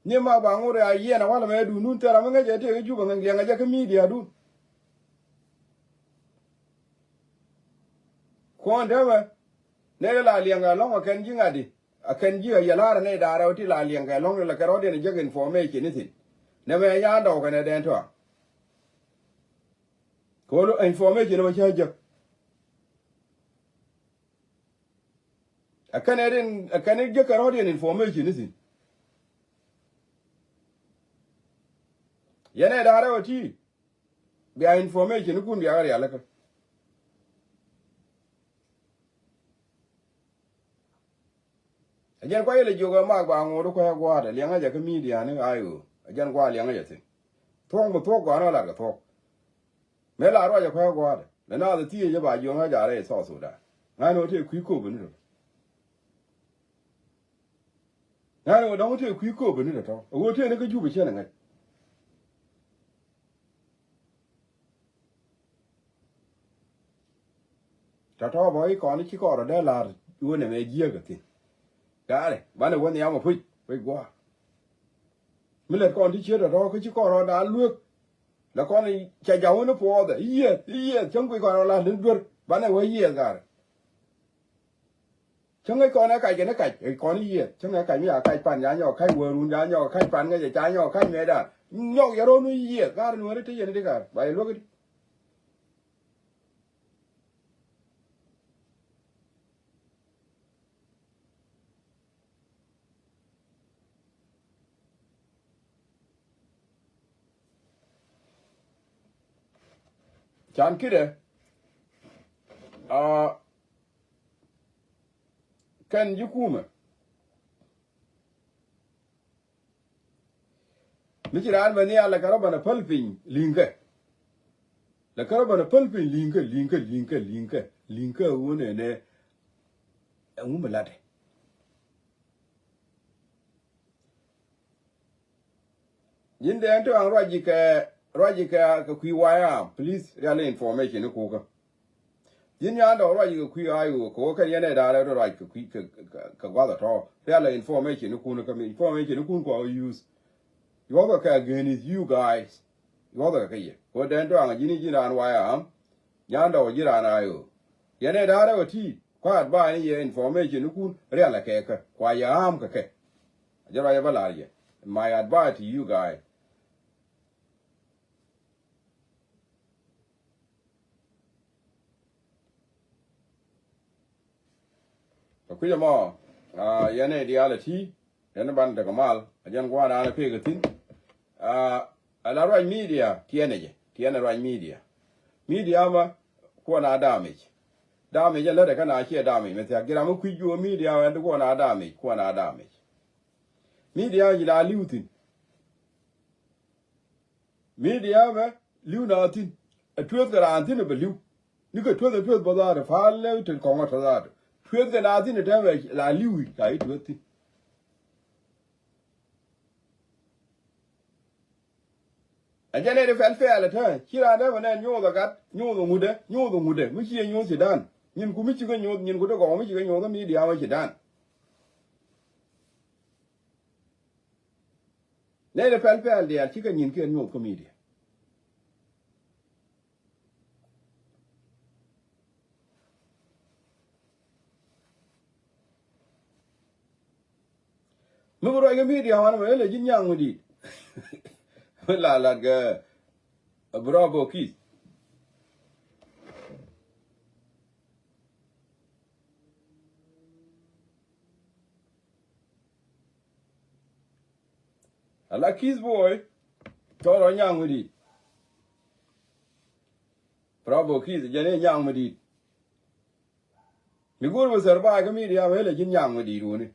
Ni ma ba ŋot a yiɛn a walɛ mɛ duundun thɛr a mi ŋäc ɛ tëë kä Jubɛ ŋäc liɛŋ ɛ jɛ kä media dun. Kuɔn täämɛ nɛy ti la liɛŋ kɛ lɔ̱ŋ ɛ kɛn ji̱ ŋa̱t di. A kɛn ji̱ a yɛ la̱r ɛ nɛy da̱a̱ rɛw ti la liɛŋ kɛ lɔ̱ŋ ti la kɛ rɔ̱diɛn ɛ jek information ni thi̱n. Nɛ mɛ nyan dɔw kɛn ɛ dɛn tɔ̱a̱. Kɛ ɣöö information ɛ mɛ cä jek. Ɛ kɛn ɛ din ɛ kɛn ɛ jek kɛ rɔ̱diɛn information ni thi̱n. Yɛn ɛ da̱a̱ rɛw ɛ ti. Bia information ni kun bia kɛ rialikä. Ɛ jɛn kua yɛl ɛ jiök ɛ mak ba ŋo̱o̱r kuɛ gua̱a̱tɛ liɛŋä jɛ kä media ni a ɣöö ɛ jɛn kua liɛŋä jɛ thi̱n. Thuɔ̱k mi thuɔ̱k gɔ̱a̱n ɔ lat kɛ thuɔ̱k. Mëë la ruacɛ kuɛ gua̱a̱tɛ lɛ naath ɛ thiecä ba jiöŋä jaarɛ i South Sudan. Ŋa̱n ɣöö tëë kui̱ kööbä ni tɔ̱tɔ̱. Ŋa̱n ɣöö dɔ̱ŋ tëë kui̱ kööbä ni tɔ̱tɔ̱ ɛ ɣöö tëë ni kä Jubɛ cɛn ɛ ŋäc. Tɔ̱tɔ̱ bä i̱ kɔn i̱ ci kɔn rɔ dee la̱r i̱ wä nɛmɛ jiääk ɛ thi̱n. Gaarɛ banɛ wä nhiam ɛ puc puc gua̱a̱r. Mi lät kɔn ti ciet tɔ̱tɔ̱ kä ci kɔn rɔ da̱a̱ luek. Lɛ kɔn i̱ cɛ ja̱w wä ni puɔɔthɛ i̱ yieth i̱ yieth cäŋ kui̱ kɔn rɔ la̱r ni duer. Banɛ wä yiëë gat. Cäŋ ɛ kɔn ɛ kac kɛn ɛ kac ɛ kɔn yiëë. Cäŋ ɛ kac mi a kac pan ya nyɔk kac wärun ya nyɔk kac pan ŋäc ɛ ca nyɔk kac mɛɛdan. Nyɔk yɛ rɔnu yiëë gat nuɔri ti yɛn ti gat ba yɛ luäk di. Can kidɛ a kɛn ji̱ kumɛ. Mi ci raan bɛ nhial lɛ kɛ rɔ bɛn a päl piny li̱ŋkɛ. Lɛ kɛ rɔ bɛn a päl piny li̱ŋkɛ li̱ŋkɛ li̱ŋkɛ li̱ŋkɛ li̱ŋkɛ wunɛ nɛ. Ɛŋu mi latɛ. Ji̱n dee ɛn tɔ̱ ɛn ruac ji̱ kɛ ruac ji̱ kɛ kɛ kui̱ wayam please rial information ni kukä. Ji̱n nyandɛ ruac ji̱ kɛ kui̱ ayo kɛ wä kɛn yɛn ɛ da̱a̱r ɛ ruac kɛ kui̱ kɛ kɛ guath ɛ tɔ̱ rial information ni kun kɛ mi information ni kun kua wä use. Yuɔth kɛ kɛ against you guys. Yuɔth kɛ kɛ yɛ kɛ wä dee ɛn tɔ̱ ɛn ji̱n ji̱n raan wayam. Nyandɛ wä ji̱ raan ayo yɛn ɛ da̱a̱r ɛ wä ti. Kua advice ni yɛ information ni kun rial ɛ kɛ kɛ kua yɛ am kɛ kɛ. Jɛ ruac ɛ bä lar yɛ my advice to you guy. Kɛ kui̱c ɛmɔ yɛn ɛ diaal ɛ ti. Yɛn ban tekɛ mal a jɛn gua̱a̱r an a pek a thi̱n. A la ruac media tiɛnɛ jɛ tiɛnɛ ruac media. Media mɛ kuɔn a damage. Damage ɛn lätdɛ kä na ciɛ damage mɛ thiak ji̱ ram mi kui̱c juɔ media mɛ ɛn ti kuɔn a damage kuɔn a damage. Media ji̱ la li̱w thi̱n. Media mɛ li̱w na thi̱n. Ɛ tueeth kɛ raan thi̱n ɛ bɛ li̱w. Ni kɛ tueeth ɛ tueeth bä dhaat ɛ pa̱a̱l lɛ te kɔŋä tɔ dhaat. Tueeth kɛ na thi̱n ɛ tɛmɛ la li̱w i̱ ca i̱ tueeth thi̱n. Ɛ jɛn ɛ ri pɛl pɛl ɛ tɛ ci raan dee mɛ nɛn nyoth ɛ gat nyoth ɛ ŋutdɛ nyoth ɛ ŋutdɛ mi ci ɛ nyoth ci dan. Nyin ku mi ci kɛ nyoth nyin ku ti gɔw mi ci kɛ nyoth mi diaam ɛ ci dan. Nɛy ti pɛl pɛl diaal cikɛ nyin kiɛn nyuɔth kä media. Mi bi ruac kä media wan mɛ lɛ ji̱ nyaŋ mi di̱i̱t. Mi la lat kɛ Bravo Kiss. Ala Kiss boy. Cɔl rɔ nyaŋ mi di̱i̱t. Bravo Kiss jɛn i̱ nyaŋ mi di̱i̱t. Mi go̱o̱r mi thɛr ba̱a̱ kä media mi helɛ ji̱n nyaŋ mi di̱i̱t wuni.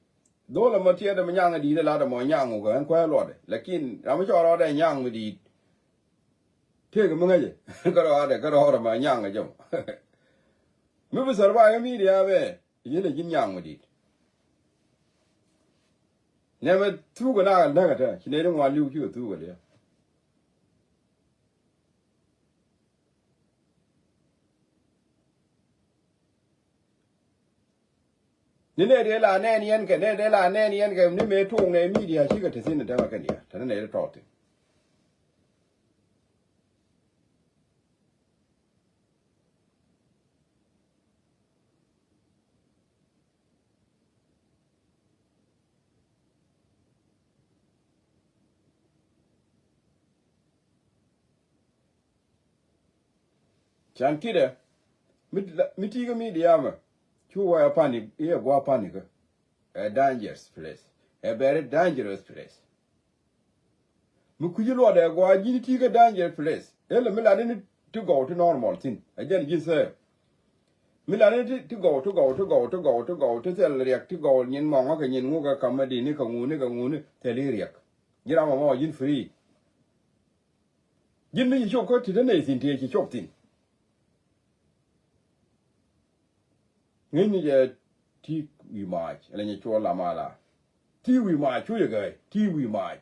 Dho̱l ɛmɔ tiɛt ɛmɔ nyaŋ mi di̱i̱t ɛ lat ɛmɔ nyaŋ wukɛ ɛn kuäär luɔtdɛ lakin ram mi cɔl rɔɔdɛ nyaŋ mi di̱i̱t. Tëëk mi ŋäcɛ kä rɔɔdɛ kä rɔɔdɛ ma nyaŋ ɛ jɛ mɔ. Mi bi thɛr ba̱a̱ kä media bɛ. Yelɛ ji̱n nyaŋ mi di̱i̱t. Nɛmɛ thukɛ na kɛ näk ɛ tɛ ci nɛy ti ŋuan li̱w cikɛ thukɛ liɛ. Ni nɛy ti la nɛn yɛn kɛ nɛy ti la nɛn yɛn kɛ ni mëë tuɔɔk nɛy media cikɛ te thi̱n ɛ tɛmɛ kɛn diaal te ni nɛy ti tɔɔk thi̱n. Can ki̱dɛ mi ti̱i̱ kä media mɛ cu wä ɛ panic i̱ ɛ gua̱a̱ panic kä. Ɛ dangerous place. Ɛ very dangerous place. Mi kui̱ci luɔtdɛ gɔaa ji̱n ti kä danger place. Ëlɛ mi lat ni ti gɔw ti normal thi̱n. Ɛ jɛn ji̱n thɛɛr. Mi lat ni ti gɔw ti gɔw ti gɔw ti gɔw ti gɔw ti thil riɛk ti gɔw nyin mɔŋä kɛ nyin ŋuk kɛ ka̱m mi di̱t ni kɛ ŋuni kɛ ŋuni thil i̱ riɛk. Ji̱n ram ɛmɔ ji̱n free. Ji̱n mi ci cop kä ti te nɛy thi̱n tëë ci cop thi̱n. Ŋi̱n ni jɛ ti wi̱i̱ maac ɛlɛ nyɛ cuɔl lam ala. Ti wi̱i̱ maac cu jɛ gäi ti wi̱i̱ maac.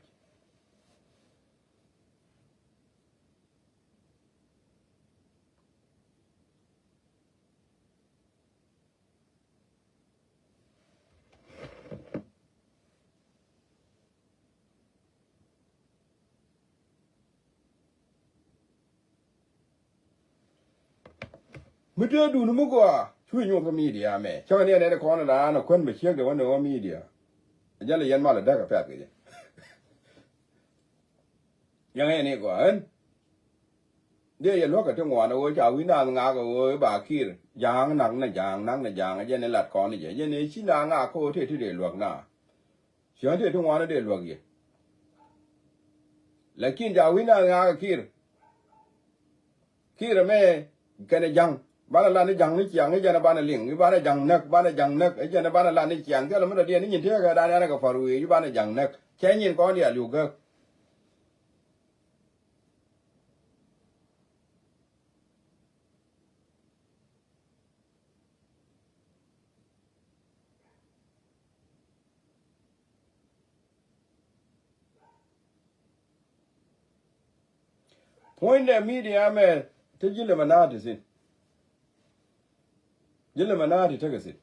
Mi tëë dun mi gɔaa cu nyuɔth kä midia mɛ. Cäŋ ni ɛn ɛn kɔn raan ɛ kuän bɛ ciek de wä ni wä midia. Jɛn lɛ yɛn mal ɛ däk ɛ pɛth kɛ jɛ. Yɛn ɛn ni gɔaa ɛn. Dee yɛ luäk kɛ ti ŋuan ɛ ɣöö ca wi̱n naath ŋaak ɛ ɣöö i̱ ba Kiir ja̱a̱ŋ nak ni ja̱a̱ŋ nak ni ja̱a̱ŋ ɛ jɛn i̱ lat kɔn i̱ jɛ jɛn i̱ ci na ŋaak kä ɣöö tëë ti dee luäk na. Ciɛ ɣän tëë ti ŋuan i̱ dee luäk yɛ. Lakin ca wi̱n naath ŋaak ɛ Kiir. Kiir ɛmɛ kɛnɛ ja̱ŋ. Banɛ lan ni ja̱ŋ ni ciaŋ i̱ jɛn ɛ banɛ liŋ i̱ banɛ ja̱ŋ näk banɛ ja̱ŋ näk i̱ jɛn ɛ banɛ lan ni ciaŋ thilɛ mi dɔ̱diɛn ni nyin tëëkɛ dan ɛn ɛ kɛ pa̱r wëë i̱ banɛ ja̱ŋ näk. Cɛ nyin kɔn diaal yuk gäk. Puɔ̱nydɛ midia mɛ te ji̱ Illuminati thi̱n. Ji̱ Illuminati tekɛ thi̱n.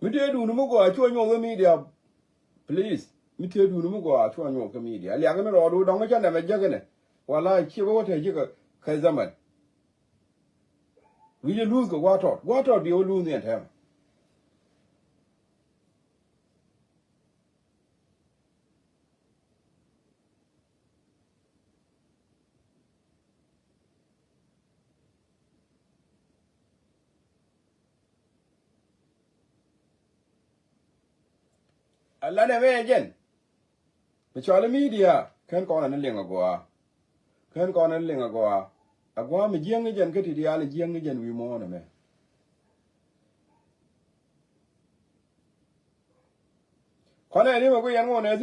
Mi tëë duuni mi gɔaa cuɔ nyuɔth kä midia. Please, mi tëë duuni mi gɔaa cuɔ nyuɔth kä midia. Liak ni rɔɔdu dɔŋ cä nɛmɛ jäk inɛ. Wala ciɛ bä wä te ji̱ kɛ kɛ zaman. Wi̱cɛ luth kɛ gua̱a̱r tɔt gua̱a̱r tɔt bi wä luth ni ɛn tɛmɛ. Alanɛ mɛ jɛn mi cɔl i̱ midia kɛn kɔn ani liŋ agɔaa. Kɛn kɔn ani liŋ agɔaa. Agɔaa mi jiäŋ ni jɛn kä ti diaal i̱ jiäŋ ni jɛn wi̱i̱ muɔ̱ɔ̱n ɛmɛ. Kɔn ɛ rimɛ ku yɛn ŋuɔn ɛ